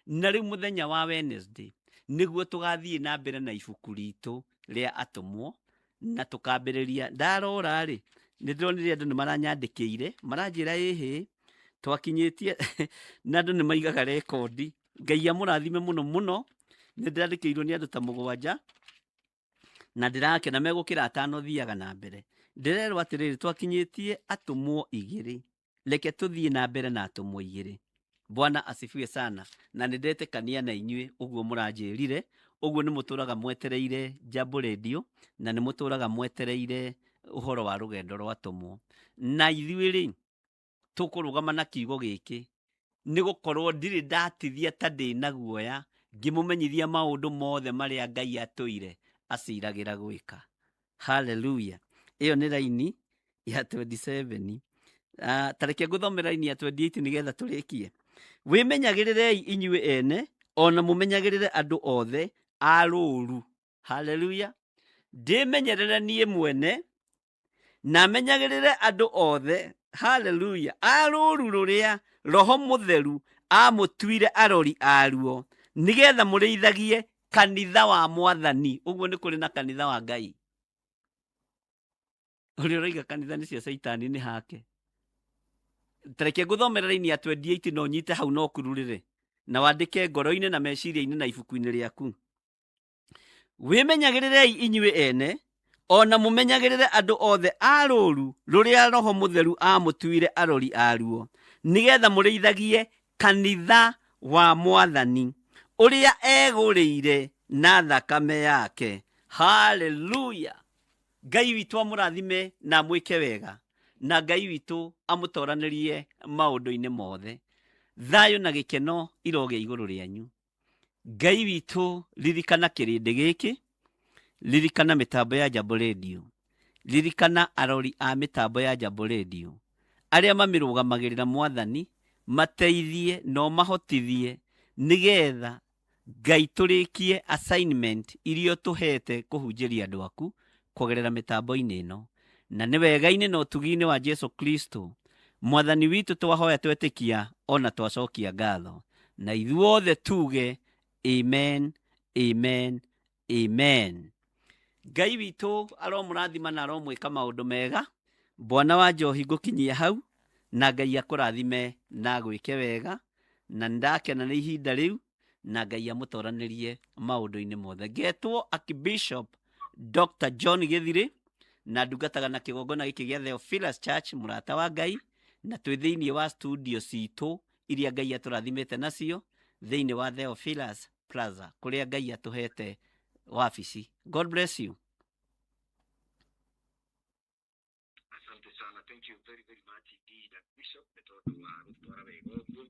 S5: na rĩu mũthenya wa Wednesday nĩguo tũgathiĩ na mbere na ibuku ritũ rĩa atũmwo, na tũkambĩrĩria. Ndarora rĩ, nĩ ndĩronire andũ nĩ maranyandĩkĩire, maranjĩra ĩhĩ twakinyĩtie, na andũ nĩ maigaga rekondi. Ngai amũrathime mũno mũno. Nĩ ndĩrandĩkĩirwo nĩ andũ ta mũgwanja na ndĩrakena megũkĩra atano thiaga na mbere. Ndĩrerwo atĩrĩrĩ, twakinyĩtie atũmwo igĩrĩ, reke tũthiĩ na mbere na atũmwo igĩrĩ. Bwana asifiwe sana. Na nĩ ndetĩkania na inyuĩ ũguo mũranjĩrire, ũguo nĩ mũtũraga mwetereire Jambo Radio, na nĩ mũtũraga mwetereire ũhoro wa rũgendo rwa atũmwo. Na ithuĩ rĩ, tũkũrũgama na kiugo gĩkĩ, nĩ gũkorwo ndirĩ ndatithia ta ndĩ na guoya ngĩmũmenyithia maũndũ mothe marĩa Ngai atũire aciragĩra gwĩka. Haleluya. Ĩyo nĩ raini ya 27. Ta reke ngũthomere raini ya 28 nĩgetha tũrĩkie. Wĩmenyagĩrĩrei inyuĩ ene, ona mũmenyagĩrĩre andũ othe a rũũru. Haleluya. Ndĩmenyerere niĩ mwene na menyagĩrĩre andũ othe, haleluya, a rũũru rũrĩa Roho Mũtheru amũtuire arori aruo, nĩgetha mũrĩithagie kanitha wa Mwathani. Ũguo nĩ kũrĩ na kanitha wa Ngai. Ũrĩa ũroiga kanitha nĩ cia Caitani nĩ hake. Tareke ngũthomere raini ya 28 no nyite hau no kururĩre na wandĩke ngoro-inĩ na meciria-inĩ na ibuku-inĩ rĩaku. Wĩmenyagĩrĩrei inyuĩ ene, o na mũmenyagĩrĩre andũ othe a rũũru rũrĩa Roho Mũtheru aamũtuire arori aruo, nĩgetha mũrĩithagie kanitha wa Mwathani, Ũrĩa egũrĩire na thakame yake. Haleluya. Ngai witũ amũrathime na amwĩke wega, na Ngai witũ amũtoranĩrie maũndũ-inĩ mothe. Thayũ na gĩkeno irogĩa igũrũ rĩanyu. Ngai witũ, ririkana kĩrĩndĩ gĩkĩ, ririkana mĩtambo ya Jambo Radio, ririkana arori a mĩtambo ya Jambo Radio arĩa mamĩrũgamagĩrĩra. Mwathani, mateithie na ũmahotithie nĩgetha Ngai tũrĩkie assignment iria ũtũhete kũhunjĩria andũ aku kũgerera mĩtambo-inĩ ĩno. Na nĩ wega-inĩ na ũtugi-inĩ wa Jesu Kristo Mwathani witũ twahoya, twetĩkia ona twacokia ngatho, na ithuothe tuge amen, amen, amen. Ngai witũ aromũrathima na aromwĩka maũndũ mega. Bwana wa njohi, ngũkinyia hau, na Ngai akũrathime na agwĩke wega, na nĩndakena nĩ ihinda rĩu, na Ngai amũtoranĩrie maũndũ-inĩ mothe. Ngetwo Archbishop Dr. John Gĩthirĩ, na ndungataga na kĩgongona gĩkĩ gĩa Theophilus Church, mũrata wa Ngai, na twĩ thĩinĩ wa studio citũ iria Ngai atũrathimĩte nacio thĩinĩ wa Theophilus Plaza, kũrĩa Ngai atũhete wabici. God bless you.
S6: Asante sana, thank you very very much indeed, Bishop, nĩ tondũ wa gũtwara wega ũguo.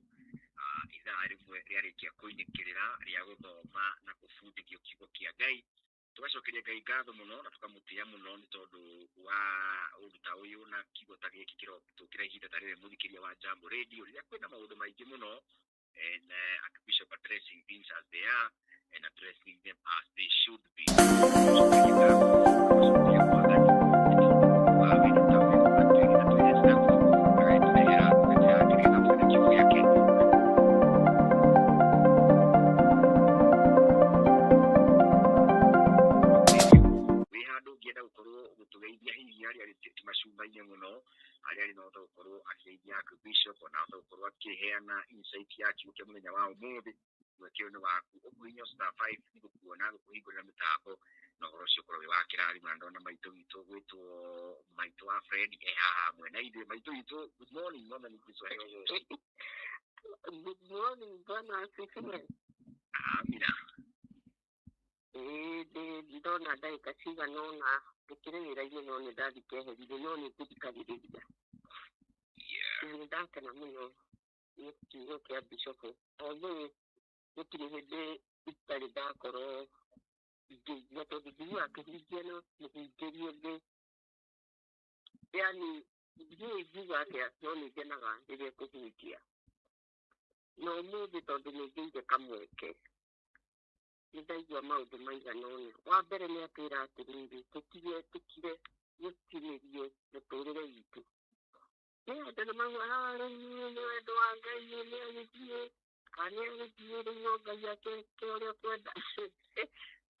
S6: Ithaa rĩmwe rĩarĩkia kũinĩkĩrĩra rĩa gũthoma na kũbundithio kiugo kĩa Ngai. Tũgacokeria Ngai ngatho mũno na tũkamũtĩa mũno nĩ tondũ wa ũndũ ta ũyũ na kiugo ta gĩkĩ kĩrotũkĩra ihinda ta rĩrĩ, mũthikĩria wa Jambo Radio, rĩrĩa kwĩna maũndũ maingĩ mũno, and Archbishop addressing things as they are and addressing them as they should be. Tũgacokeria ngatho, tũgacokeria Mwathani nĩ tondũ wa wĩra ta ũyũ atwĩrĩra twĩrĩte naguo, agagĩtũrehera tũgĩtĩra hamwe na kiugo gĩake. Wĩ handũ ũngĩenda gũkorwo gũtũgeithia, hihi harĩa arĩ ti macumba-inĩ mũno, harĩa arĩ no ahote gũkorwo akĩgeithia Archbishop, ona ahote gũkorwo akĩheana insight ya kiugo kĩa mũthenya wa ũmũthĩ, mweke ũyũ nĩ waku. Ũkũhihinya *5 nĩgũkuona gũkũhingũrĩra mĩtambo na ũhoro ũcio ũkorwo wĩ wa kĩrathimo. Na ndona maitũ witũ gwĩtwo maitũ wa Fred e haha hamwe na ithuĩ. Maitũ witũ, good morning, Mwathani Kristo aheo ũgoci.
S7: Good morning, Bwana asifiwe.
S6: Amina.
S7: Ĩĩ, ndĩ ndona ndagĩka cigana ũna ngĩkĩrĩ wĩra-inĩ, no nĩ ndathi keheririe, no nĩ ngũthikagĩrĩria. Na nĩ ndakena mũno nĩ kiugo kĩa bishop. Although gũtirĩ hĩndĩ itarĩ ndakorwo ngĩigua, tondũ njiguaga akĩhunjia no mũhunjĩrie ũngĩ. Yani ndiũĩ ngiuga atĩa, no nĩ ngenaga rĩrĩa ekũhunjia. Na ũmũthĩ tondũ nĩ ngĩire kamweke, nĩ ndaigua maũndũ maigana ũna. Wa mbere nĩ atwĩra atĩrĩrĩ, tũtige tũkire gũtinĩrio mũtũrĩre witũ. Nĩ andũ nĩ maugaga, rĩu nĩ wendo wa Ngai, nĩ agĩthiĩ kana nĩ agĩthiĩ, rĩu no Ngai ake ũrĩa ũkwenda.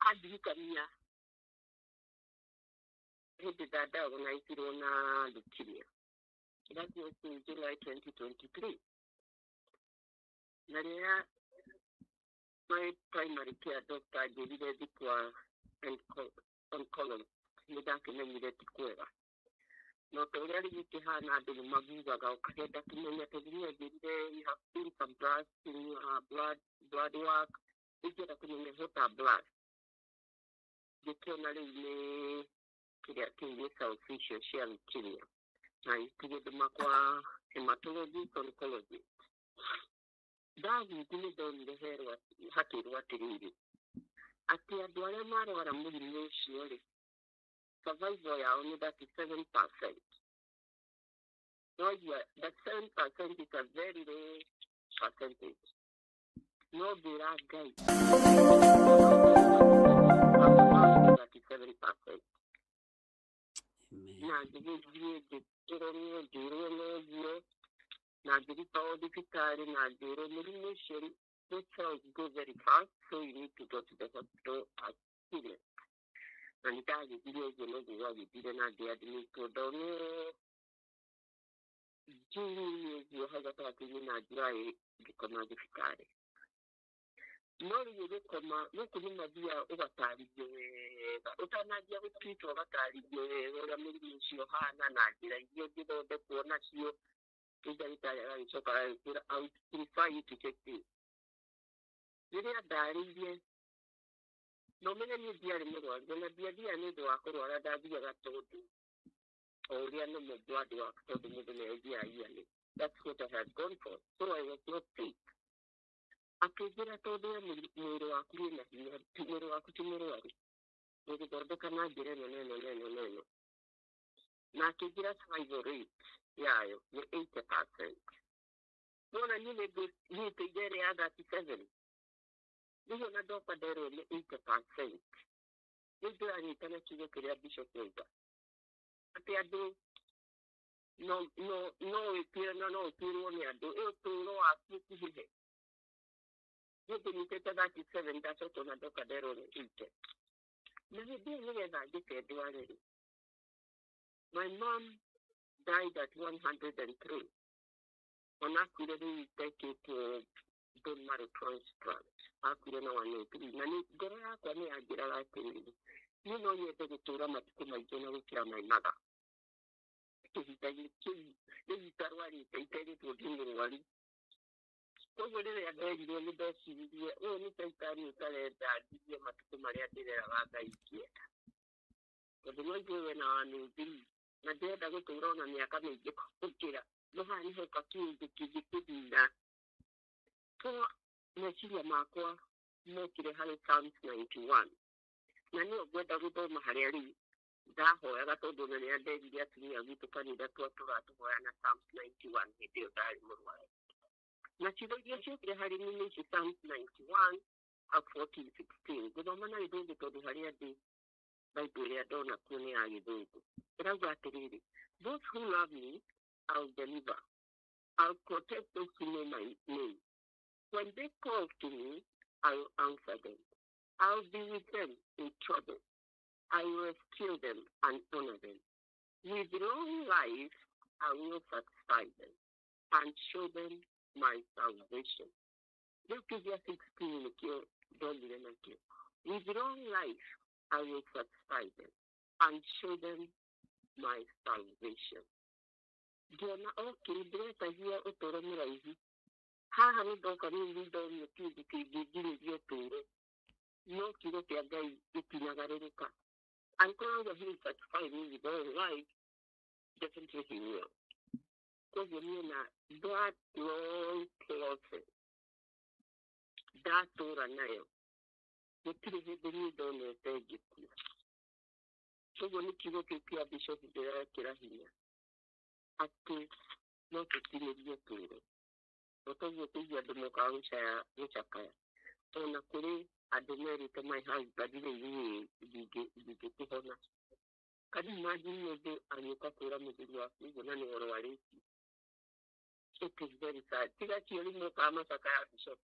S7: Andirikania hĩndĩ ndadiagnoicirwo na leukemia. That was in July 2023. Na rĩrĩa my primary care doctor anjĩrire thiĩ kwa oncologist, nĩ ndakĩmenyire ti kwega. No ta ũrĩa rĩu gĩkĩhana, andũ nĩ magugaga ũkagenda kũmenya, tondũ niĩ anjĩrire, "You have seen some blood in your blood work, ingĩenda kũmenya what are blood." Ngĩkĩona rĩu nĩ kĩrĩa kĩu nĩ cells icio cia leukemia, na itigĩthima kwa hematologist oncologist. Ndathiĩ nĩ ndonire herwo hakĩrwo atĩrĩrĩ, atĩ andũ arĩa marwara mũrimũ ũcio rĩ, survival yao nĩ 37%. Noigua 37% is a very low percentage. No ngĩra Ngai 37%.
S5: Amen.
S7: Na ngĩgĩthiĩ ngĩkĩrorwo, ngĩrwo noguo, na ngĩrutwo thibitarĩ na ngĩrwo mũrimũ ũcio, those cells go very fast, so you need to go to the hospital as soon as. Na nĩ ndagĩthire ũguo noguo gwagĩthire, na ngĩadmitwo. Ndonwo June ũguo hau gatagatĩ-inĩ na July, ngĩkoma thibitarĩ. No rĩu ũgĩkoma gũkũ nĩ mathiaga ũgatarĩrio wega, ũtananjia gũtwitwo ũgatarĩrio wega ũrĩa mũrimũ ũcio ũhana na njĩra iria ũngĩthondekwo nacio. Rĩu ndagĩtarĩ agagĩcoka agagĩkwĩra, "I would prefer you to take this." Rĩrĩa ndarĩirie no menye niĩ ndiarĩ mũrwaru na ndiathiaga nĩ ũndũ wa kũrwara, ndathiaga tondũ o ũrĩa nĩ blood work, tondũ mũndũ nĩ athiaga yearly. That's what I had gone for, so I was not sick. Akĩnjĩra tondũ we mwĩrĩ waku wĩna hinya, mwĩrĩ waku ti mũrwaru, gũgĩthondeka na njĩra ĩno na ĩno na ĩno na ĩno, na akĩnjĩra survival rate yayo nĩ 80%. Nona niĩ nĩ ngũnyitĩire ĩrĩa ya 37, rĩu ona ndoka nderwo nĩ 80%. Rĩu ndĩranyita na kiugo kĩrĩa Bishop oiga atĩ andũ no no no wĩtuĩre na no ũtuĩrwo nĩ andũ ĩ ũtũũro waku ũkuhĩhe. Niĩ ngũnyitĩte 37, ndacoka ona ndoka nderwo nĩ 80. Na hĩndĩ ĩyo nĩgetha njĩke ndware rĩ, my mom died at 103. Ona akuire rĩu ndekĩtwo bone marrow transplant, akuire na 103. Na nĩ ngoro yakwa nĩ yanjĩraga atĩrĩrĩ, niĩ no nyende gũtũũra matukũ maingĩ na gũkĩra my mother. Kĩhinda-inĩ kĩu rĩu itarwarĩte, iterĩtwo ndĩ mũrwaru. Koguo rĩrĩa nderirwo nĩ ndeciririe ũyũ nĩ caitani ũtarenda njigue matukũ marĩa ndĩreraga Ngai ngĩenda, tondũ no igue we na 103 na ndĩrenda gũtũũra ona mĩaka mĩingĩ gũkĩra, no haha nĩ hoka kĩũndũ kĩngĩkũnina. So meciria makwa mokire harĩ Psalms 91, na nĩyo ngwenda gũthoma harĩa rĩu ndahoyaga, tondũ ona nĩ nderire atumia gwitũ kanitha twatũra tũhoya na Psalms 91 hĩndĩ ĩyo ndarĩ mũrwaru. Na ciugo iria ciokire harĩ niĩ nĩ ici, Psalms 91 of 14 16. Ngũthoma na Gĩthũngũ tondũ harĩa ndĩ Bible ĩrĩa ndona kuo nĩ ya Gĩthũngũ. Ĩrauga atĩrĩrĩ, "Those who love me, I'll deliver. I'll protect those who know my name. When they call to me, I will answer them. I'll be with them in trouble. I will rescue them and honor them. With long life, I will satisfy them and show them my salvation." Rĩu kĩgĩa 16 nĩkĩo ndonire nakĩo. "With long life, I will satisfy them and show them my salvation." Ngĩona okay, ndĩretagia ũtũũro mũraihu. Haha nĩ ndoka rĩu ndonio kĩndũ kĩngĩnginyĩria ũtũũro. No kiugo kĩa Ngai gĩtinagarũrũka. Angĩkorwo he will satisfy me with long life, definitely he will. Koguo niĩ na that long process ndatũra nayo, gũtirĩ hĩndĩ niĩ ndonete ngĩkua. Koguo nĩ kiugo kĩu kĩa Bishop ndĩrekĩra hinya atĩ no tũkinyĩrie ũtũũro. O toguo kũigua andũ mokaga gũcaya gũcakaya, ona kũrĩ andũ merĩte my husband rĩu niĩ ndingĩkĩhona. Can you imagine mũndũ agĩũka kwĩra mũthuri waku ũguo na nĩ ũrwarĩtie? It is very sad. Tiga cio rĩu mokaga macakaya, Bishop.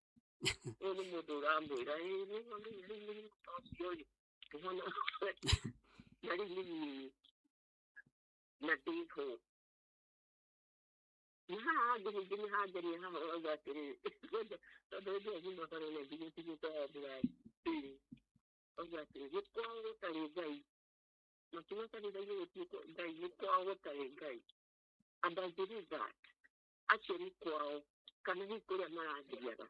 S7: Ũyũ nĩ mũndũ ũramwĩra ĩĩ nĩ rĩu mũrimũ ta ũcio rĩ kũhona na rĩu nĩ niĩ na ndĩho na haha handũ hingĩ nĩ hangenia haha ũrauga atĩrĩrĩ, tondũ hĩndĩ ĩyo nyuma bara na ndigĩtigĩte handũ auga atĩrĩ nĩ kwao gũtarĩ Ngai, makiuga kanitha-inĩ gũtirĩ Ngai, nĩ kwao gũtarĩ Ngai. And I believe that acio nĩ kwao kana hihi kũrĩa marathiaga,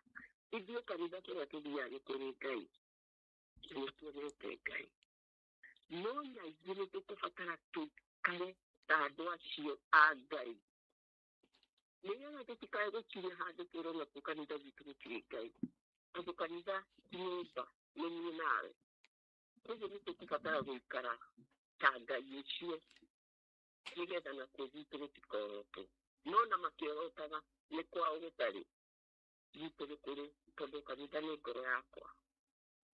S7: ithuĩ kanitha kũrĩa tũthiaga nĩ kũrĩ Ngai na nĩ tuonete Ngai. No na ithuĩ nĩ tũkũbatara tũikare ta andũ acio a Ngai nĩgetha tũtikae gũkinya handũ twĩrwo nakuo kanitha gwitũ gũtirĩ Ngai, tondũ kanitha ti nyũmba, nĩ niĩ nawe. Koguo nĩ tũkũbatara gũikara ta Ngai ũcio nĩgetha nakuo gwitũ gũtikorotwo. No na makĩorotaga nĩ kwao gũtarĩ, gwitũ nĩ kũrĩ, tondũ kanitha nĩ ngoro yakwa.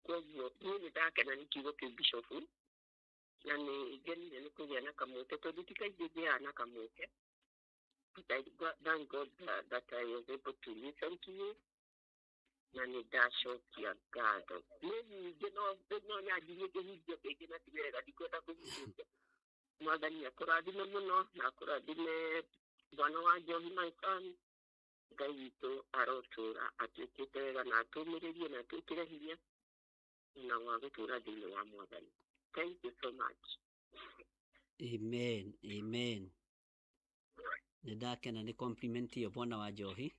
S7: Koguo niĩ nĩ ndakena nĩ kiugo kĩu, Bishop, na nĩ ngenire nĩ kũgĩa na kamweke, tondũ ti kaingĩ ngĩaga na kamweke. But I thank God that I was able to listen to you, na nĩ ndacokia ngatho nĩ nyingĩ. No nyanjirie kĩhunjio kĩngĩ na ti wega, ndikwenda kũhunjia. Mwathani akũrathime mũno na akũrathime bwana wa njohi, my son. Ngai witũ arotũra atuĩkĩte wega na atũmĩrĩrie na atwĩkĩre hinya na wa gũtũra thĩinĩ wa Mwathani. Thank you so much.
S5: Amen, amen. Nĩ ndakena nĩ compliment ĩyo, bwana wa njohi.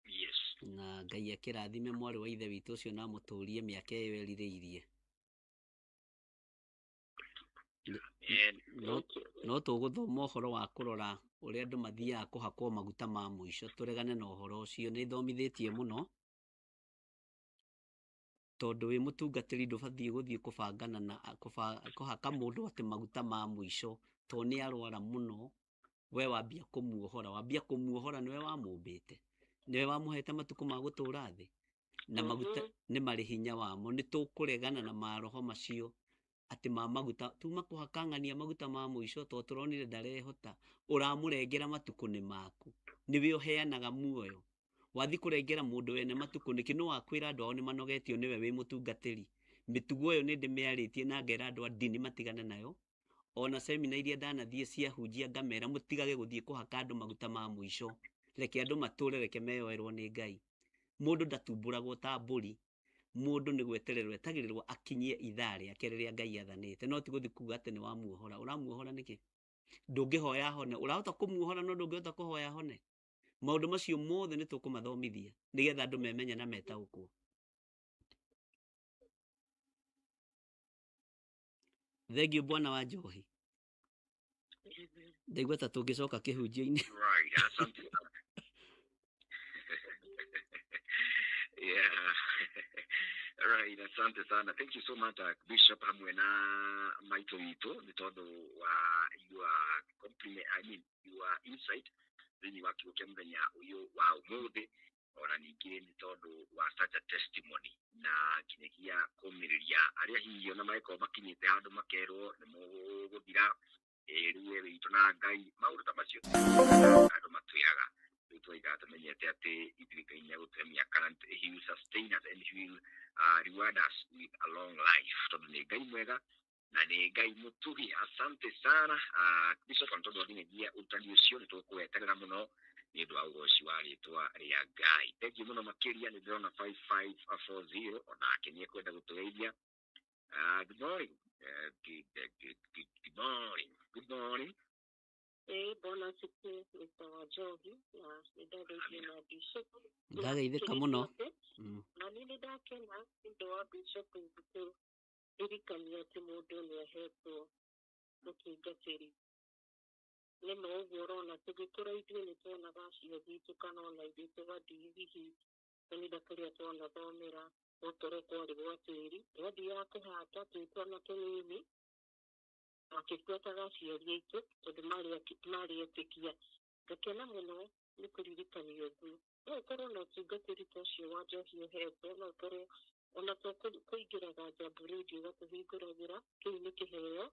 S6: Yes.
S5: Na Ngai akĩrathime mwarĩ wa ithe witũ ũcio na amũtũrie mĩaka ĩyo erirĩirie.
S6: Amen.
S5: No no tũgũthoma ũhoro wa kũrora ũrĩa andũ mathiaga kũhakwo maguta ma mũico, tũregane na ũhoro ũcio. Nĩ thomithĩtie mũno, tondũ wĩ mũtungatĩri ndũbatiĩ gũthiĩ kũbangana na kũhaka mũndũ atĩ maguta ma mũico, tondũ nĩ arwara mũno, we wambia kũmuohora, wambia kũmuohora nĩwe wamũmbĩte, nĩwe wamũhete matukũ ma gũtũra thĩ, na maguta nĩ marĩ hinya wamo. Nĩ tũkũregana na maroho macio atĩ ma maguta tuma kũhakang'ania maguta ma mũico, tondũ tũronire ndarehota. Ũramũrengera matukũ nĩ maku, nĩwe ũheanaga muoyo. Wathi kũrengera mũndũ wene matukũ nĩkĩ? Nĩ wakwĩra andũ ao nĩ manogetio nĩwe wĩ mũtungatĩri. Mĩtugo ĩyo nĩ ndĩmĩarĩtie na ngera andũ a ndini matigane nayo. Ona semina iria ndanathiĩ ciahunjia ngamera mũtigage gũthiĩ kũhaka andũ maguta ma mũico, reke andũ matũre, reke meyoerwo nĩ Ngai. Mũndũ ndatumbũragwo ta mbũri, mũndũ nĩ gwetererwo etagĩrĩrwo akinyie ithaa rĩake rĩrĩa Ngai athanĩte, no ti gũthiĩ kuga atĩ nĩ wamuohora. Ũramuohora nĩkĩ? Ndũngĩhoya hone, ũrahota kũmuohora no ndũngĩhota kũhoya hone. Maũndũ macio mothe nĩ tũkũmathomithia nĩgetha andũ memenye na metaũkwo. Thengiũ bwana wa Njohi, ndaigua ta tũngĩcoka kĩhunjio-inĩ.
S6: Right, asante sana. Yeah. Right, asante sana. Thank you so much, Bishop hamwe na maitũ witũ nĩ tondũ wa your compliment, I mean your insight thĩinĩ wa kiugo kĩa mũthenya ũyũ wa ũmũthĩ, ona ningĩ nĩ tondũ wa such a testimony na nginyagia kũmĩrĩria arĩa hihi ona mangĩkorwo makinyĩte handũ makerwo nĩ mũgũthira, ĩ rĩu we witũ na Ngai, maũndũ ta macio andũ matwĩraga. Rĩu twaikara tũmenyete atĩ ithuĩ Ngai nĩ egũtũhe mĩaka na he will sustain us and he will reward us with a long life, tondũ nĩ Ngai mwega na nĩ Ngai mũtugi. Asante sana, Bishop, nĩ tondũ wa nginyagia ũrutani ũcio, nĩ tũkũweterera mũno nĩ ũndũ wa ũgoci wa rĩtwa rĩa Ngai. Thank you mũno makĩria. Nĩ ndĩrona 5540 onake nĩ ekwenda gũtũgeithia. Good morning. Good, good, good, good morning. Good morning.
S7: Ĩĩ, bwana asifiwe Mr. Wanjohi, na nĩ ndageithio na Bishop.
S5: Ndageithĩka mũno.
S7: Na niĩ nĩ ndakena nĩ ũndũ wa Bishop gũtũririkania atĩ mũndũ nĩ ahetwo ũtungatĩri. Nĩ ma ũguo ũrona tũgĩkũra ithuĩ nĩ tuonaga aciari aitũ kana ona ithuĩ tũgathiĩ hihi kanitha kũrĩa twanathomera, gũkorwo kwarĩ gwa tĩri, twathiaga kũhata twĩ twana tũnini, makĩbuataga aciari aitũ tondũ marĩ etĩkia. Ngakena mũno nĩ kũririkanio ũguo. No ũkorwo na ũtungatĩri ta ũcio wa Njohi ũhetwo, no ũkorwo ona to kũingĩraga Jambo Radio ũgatũhingũragĩra, kĩu nĩ kĩheo,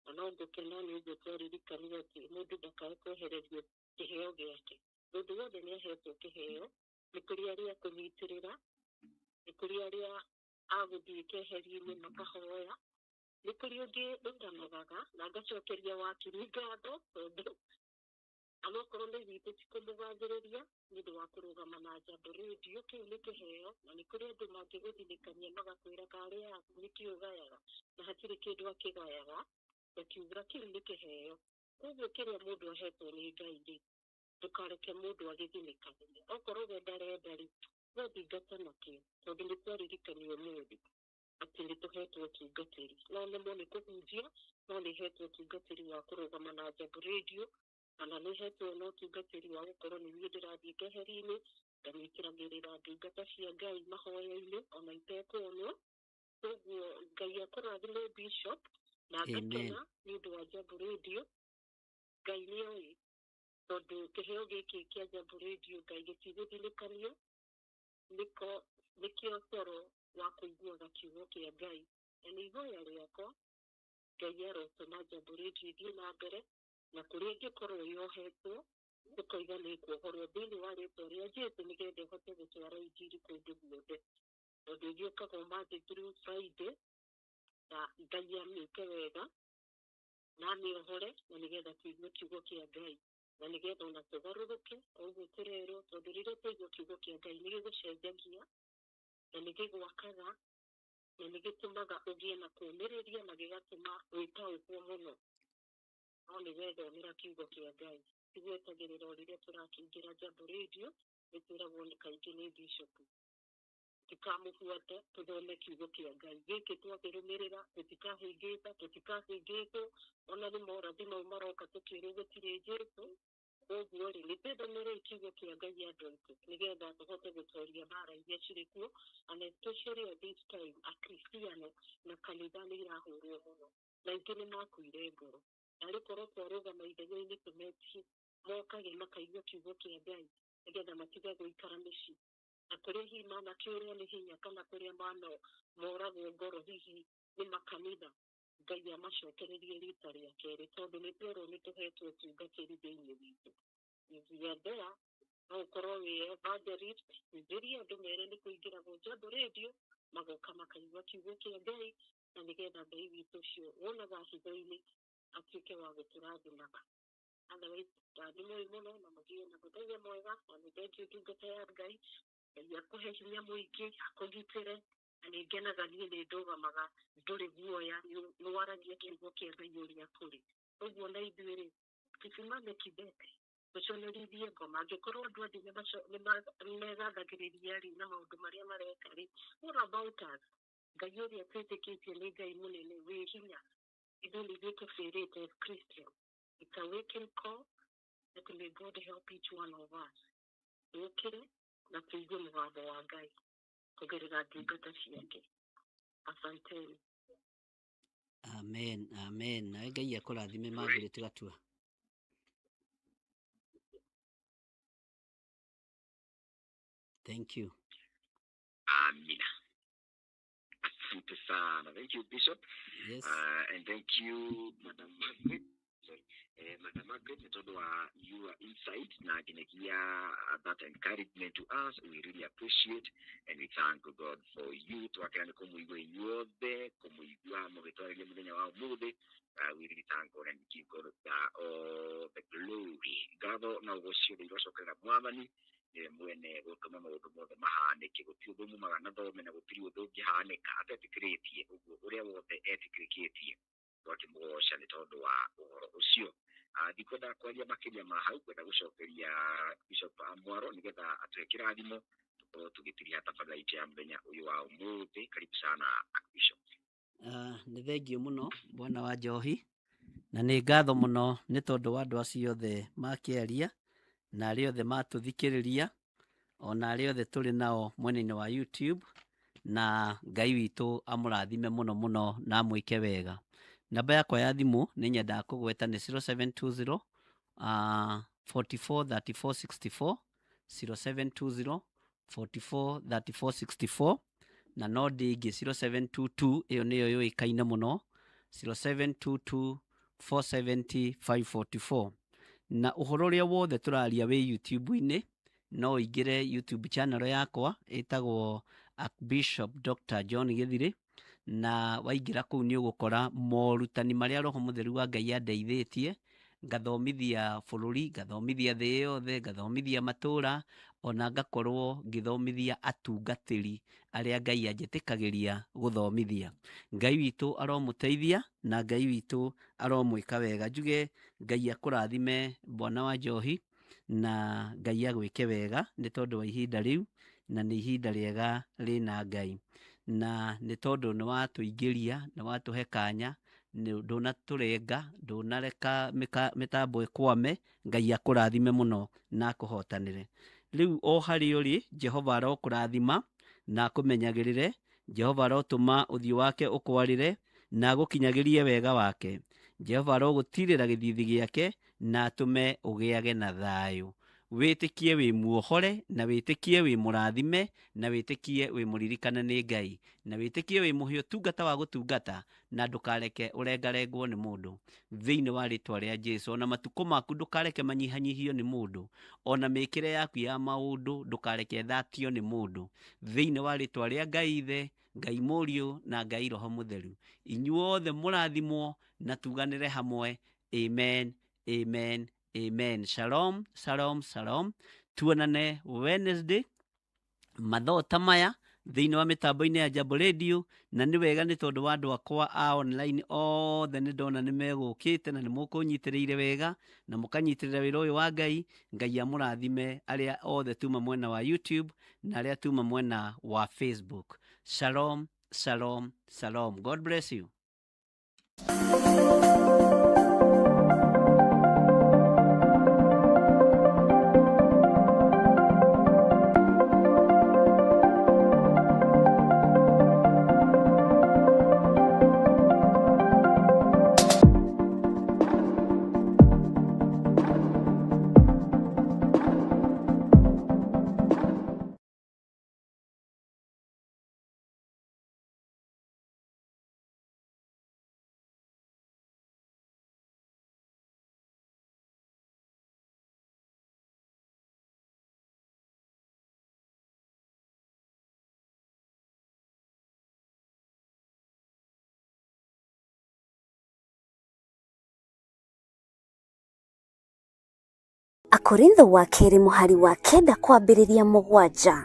S7: na no ngũkena nĩ ũguo twaririkanio atĩ mũndũ ndakae kwehererio kĩheo gĩake. Mũndũ wothe nĩ ahetwo kĩheo, nĩ kũrĩ arĩa kũnyitĩrĩra, nĩ kũrĩ arĩa a gũthiĩ keheri-inĩ makahoya, nĩ kũrĩ ũngĩ ũtanogaga, na ngacokeria wakiri ngatho tondũ onokorwo nĩ witũ ti kũmũgathĩrĩria nĩ ũndũ wa kũrũgama na Jambo Radio, kĩu nĩ kĩheo, na nĩ kũrĩ andũ mangĩgũthinĩkania magakwĩra karĩ yaku nĩkĩ ũgayaga, na hatirĩ kĩndũ akĩgayaga, ngakiuga kĩu nĩ kĩheo. Koguo kĩrĩa mũndũ ahetwo nĩ Ngai rĩ, ndũkareke mũndũ agĩthinĩkanie. Okorwo we ndarenda rĩ, we thingata nakĩo, tondũ nĩ twaririkanio ũmũthĩ atĩ nĩ tũhetwo ũtungatĩri. No nemwo nĩ kũhunjia, no nĩ hetwo ũtungatĩri wa kũrũgama na Jambo Radio, kana nĩ hetwo na ũtungatĩri wa gũkorwo nĩ niĩ ndĩrathiĩ keheri-inĩ, ngamĩkĩragĩrĩra ndungata cia Ngai mahoya-inĩ ona itekuonwo. Koguo Ngai akũrathime Bishop, na
S5: Amen.
S7: ngakena nĩ ũndũ wa Jambo Radio. Ngai nĩ oĩ, tondũ kĩheo gĩkĩ kĩa Jambo Radio Ngai gĩtigũthinĩkanio, nĩko nĩkĩo toro wa kũiguaga kiugo kĩa Ngai. Na nĩ ihoya rĩakwa Ngai arotũma Jambo Radio ĩthiĩ na mbere, na kũrĩa ĩngĩkorwo yohetwo tũkoiga nĩ ĩkuohorwo thĩinĩ wa rĩtwa rĩa Jesũ, nĩgetha ĩhote gũtwara injiri kũndũ guothe, tondũ ĩgĩũkaga Monday through Friday, na Ngai amĩke wega na amĩohore, na nĩgetha tũigue kiugo kĩa Ngai, na nĩgetha ona tũgarũrũke o ũguo tũrerwo, tondũ rĩrĩa twaigua kiugo kĩa Ngai nĩ gĩgũcenjagia na nĩ gĩgwakaga na nĩ gĩtũmaga ũgĩe na kũũmĩrĩria na gĩgatũma wĩtaũkwo mũno. No nĩ wethomera kiugo kĩa Ngai, tigwetagĩrĩra o rĩrĩa tũrakĩingĩra Jambo Radio. Nĩ twĩragwo nĩ kaingĩ nĩ bishop tũtikamũbuate, tũthome kiugo kĩa Ngai gĩkĩ, twakĩrũmĩrĩra tũtikahĩngĩta, tũtikahĩngĩtwo. Ona nĩ morathi mau maroka tũkĩrwo gũtirĩ Jesũ. Koguo rĩ, nĩ twĩthomerei kiugo kĩa Ngai, andũ aitũ, nĩgetha tũhote gũtoria mbara iria cirĩ kuo, and especially at this time Akristiano na kanitha nĩ irahũrwo mũno na aingĩ nĩ makuire ngoro. Narĩ korwo twarũgama ithenya-inĩ tũmetie mokage makaigua kiugo kĩa Ngai nĩgetha matige gũikara mĩciĩ na kũrĩa hihi manakĩũrwo nĩ hinya kana kũrĩa mano moragwo ngoro hihi nĩ makanitha, Ngai amacokererie rita rĩa kerĩ, tondũ nĩ twerwo nĩ tũhetwo ũtungatĩri thĩinĩ witũ. If we are there, no ũkorwo wĩ evangelist, hunjĩria andũ, mere nĩ kũingĩragwo Jambo Radio, magoka makaigua kiugo kĩa Ngai, na nĩgetha Ngai witũ ũcio wonaga hitho-inĩ atuĩke wa gũtũrathimaga. Otherwise, rathimoi mũno na mũgĩe na mũthenya mwega, na nĩ thengiũ ndungata ya Ngai. Ngai akũhe hinya mũingĩ, akũgitĩre, na nĩ ngenaga niĩ nĩ ndũgamaga, ndũrĩ guoya, nĩ waragia kiugo kĩa Ngai ũrĩa kũrĩ. Ũguo na ithuĩ rĩ, tusimame kidete, tũconorithie ngoma. Angĩkorwo andũ angĩ nĩ megathagĩrĩria rĩ na maũndũ marĩa mareka rĩ, what about us? Ngai ũrĩa twĩtĩkĩtie nĩ Ngai mũnene wĩ hinya. Ithuĩ nĩ ithuĩ tũbĩrĩte as Christian. It's a waking call that may God help each one of us tũũkĩre na tũigue mũgambo wa Ngai kũgerera ndungata ciake. Asanteni.
S5: Amen, amen. Nawe Ngai akũrathime, Margaret Gatua. Thank you.
S6: Amina. Asante sana. Thank you, Bishop.
S5: Yes.
S6: And thank you, Madam Margaret. Sorry. Madam Margaret, nĩ tondũ wa your insight na nginyagia that encouragement to us. We really appreciate and we thank God for you. Twakena nĩ kũmũigua inyuothe, kũmũigua mũgĩtwarĩria mũthenya wa ũmũthĩ. We really thank God and give God all the glory. Ngatho na ũgoci ciothe irocokerera Mwathani, nĩwe mwene gũtũma maũndũ mothe mahanĩke. Gũtirĩ ũndũ mumaga na thome na gũtirĩ ũndũ ũngĩhanĩka atetĩkĩrĩtie. Ũguo ũrĩa wothe etĩkĩrĩkĩtie, twakĩmũgoca nĩ tondũ wa ũhoro ũcio. Ndikwenda kwaria makĩria ma hau, kwenda gũcokeria Bishop Mwaro nĩgetha atũhe kĩrathimo tũkorwo tũgĩtiriha tabarĩra itũ ya mũthenya ũyũ wa ũmũthĩ. Karibu sana, Bishop.
S5: Nĩ thengio mũno, bwana wa njohi, na nĩ ngatho mũno nĩ tondũ wa andũ acio othe makĩaria na arĩa othe matũthikĩrĩria, ona arĩa othe tũrĩ nao mwena-inĩ wa YouTube, na Ngai witũ amũrathime mũno mũno na amwĩke wega. Namba yakwa ya thimũ nĩ nyendaga kũgweta nĩ 0720 44 34 64, 0720 44 34 64, na no ndĩngĩ 0722, ĩyo nĩyo yũĩkaine mũno, 0722 470 544. Na ũhoro ũrĩa wothe tũraria wĩ YouTube-inĩ, no ũingĩre YouTube channel yakwa ĩtagwo Archbishop Dr. John Gĩthirĩ, na waingĩra kũu nĩ ũgũkora morutani marĩa Roho Mũtheru wa Ngai andeithĩtie ngathomithia bũrũri, ngathomithia thĩ yothe, ngathomithia matũra, ona ngakorwo ngĩthomithia atungatĩri arĩa Ngai anjĩtĩkagĩria gũthomithia. Ngai witũ aromũteithia na Ngai witũ aromwĩka wega. Njuge Ngai akũrathime, bwana wa njohi, na Ngai agwĩke wega nĩ tondũ wa ihinda rĩu, na nĩ ihinda rĩega rĩna Ngai, na nĩ tondũ nĩ watũingĩria, nĩ watũhe kanya, ndũnatũrenga, ndũnareka mĩtambo ĩkwame. Ngai akũrathime mũno na akũhotanĩre. Rĩu o harĩa ũrĩ, Jehova arokũrathima na akũmenyagĩrĩre. Jehova arotũma ũthiũ wake ũkwarĩre na agũkinyagĩrie wega wake. Jehova arogũtirĩra gĩthithi gĩake na atũme ũgĩage na thayũ. Wĩtĩkie wĩ muohore, na wĩtĩkie wĩ mũrathime, na wĩtĩkie wĩ mũririkane nĩ Ngai, na wĩtĩkie wĩ mũhe ũtungata wa gũtungata, na ndũkareke ũrengarengwo nĩ mũndũ thĩinĩ wa rĩtwa rĩa Jesu. Ona matukũ maku ndũkareke manyihanyihio nĩ mũndũ, ona mĩkĩre yaku ya maũndũ ndũkareke ĩthatio nĩ mũndũ, thĩinĩ wa rĩtwa rĩa Ngai Ithe, Ngai Mũriũ na Ngai Roho Mũtheru. Inyuothe mũrathimwo na tuganĩre hamwe. Amen, amen, amen. Shalom, shalom, shalom. Tuonane Wednesday mathoo ta maya. Thĩinĩ wa mĩtambo-inĩ ya Jambo Radio, na nĩ wega nĩ tondũ wa andũ akwa a online othe nĩ ndona nĩ megũkĩte na nĩ mũkũnyitĩrĩire wega na mũkanyitĩrĩra wĩra ũyũ wa Ngai. Ngai amũrathime arĩa othe tuma mwena wa YouTube na arĩa tuma mwena wa Facebook. Shalom, shalom, shalom. God bless you.
S1: Akorintho wa kerĩ mũhari wa 9 kwambĩrĩria 7.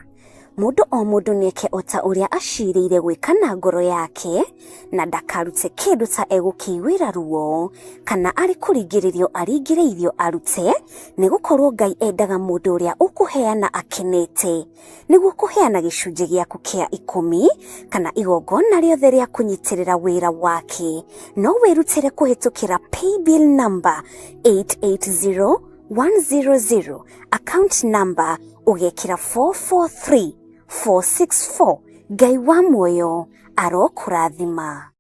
S1: Mũndũ o mũndũ nĩeke o ta ũrĩa acirĩire gwĩka na ngoro yake, na ndakarute kĩndũ ta egũkĩiguĩra ruo, kana arĩ kũringĩrĩrio aringĩrĩirio arute, nĩgũkorwo Ngai endaga mũndũ ũrĩa ũkũheana akenete. Nĩguo kũheana gĩcunjĩ gĩaku kĩa 10 kana igongona rĩothe rĩa kũnyitĩrĩra wĩra wake, no wĩrutĩre kũhĩtũkĩra paybill number 880 100, account number ũgekĩra 443464. Ngai wa muoyo arokũrathima.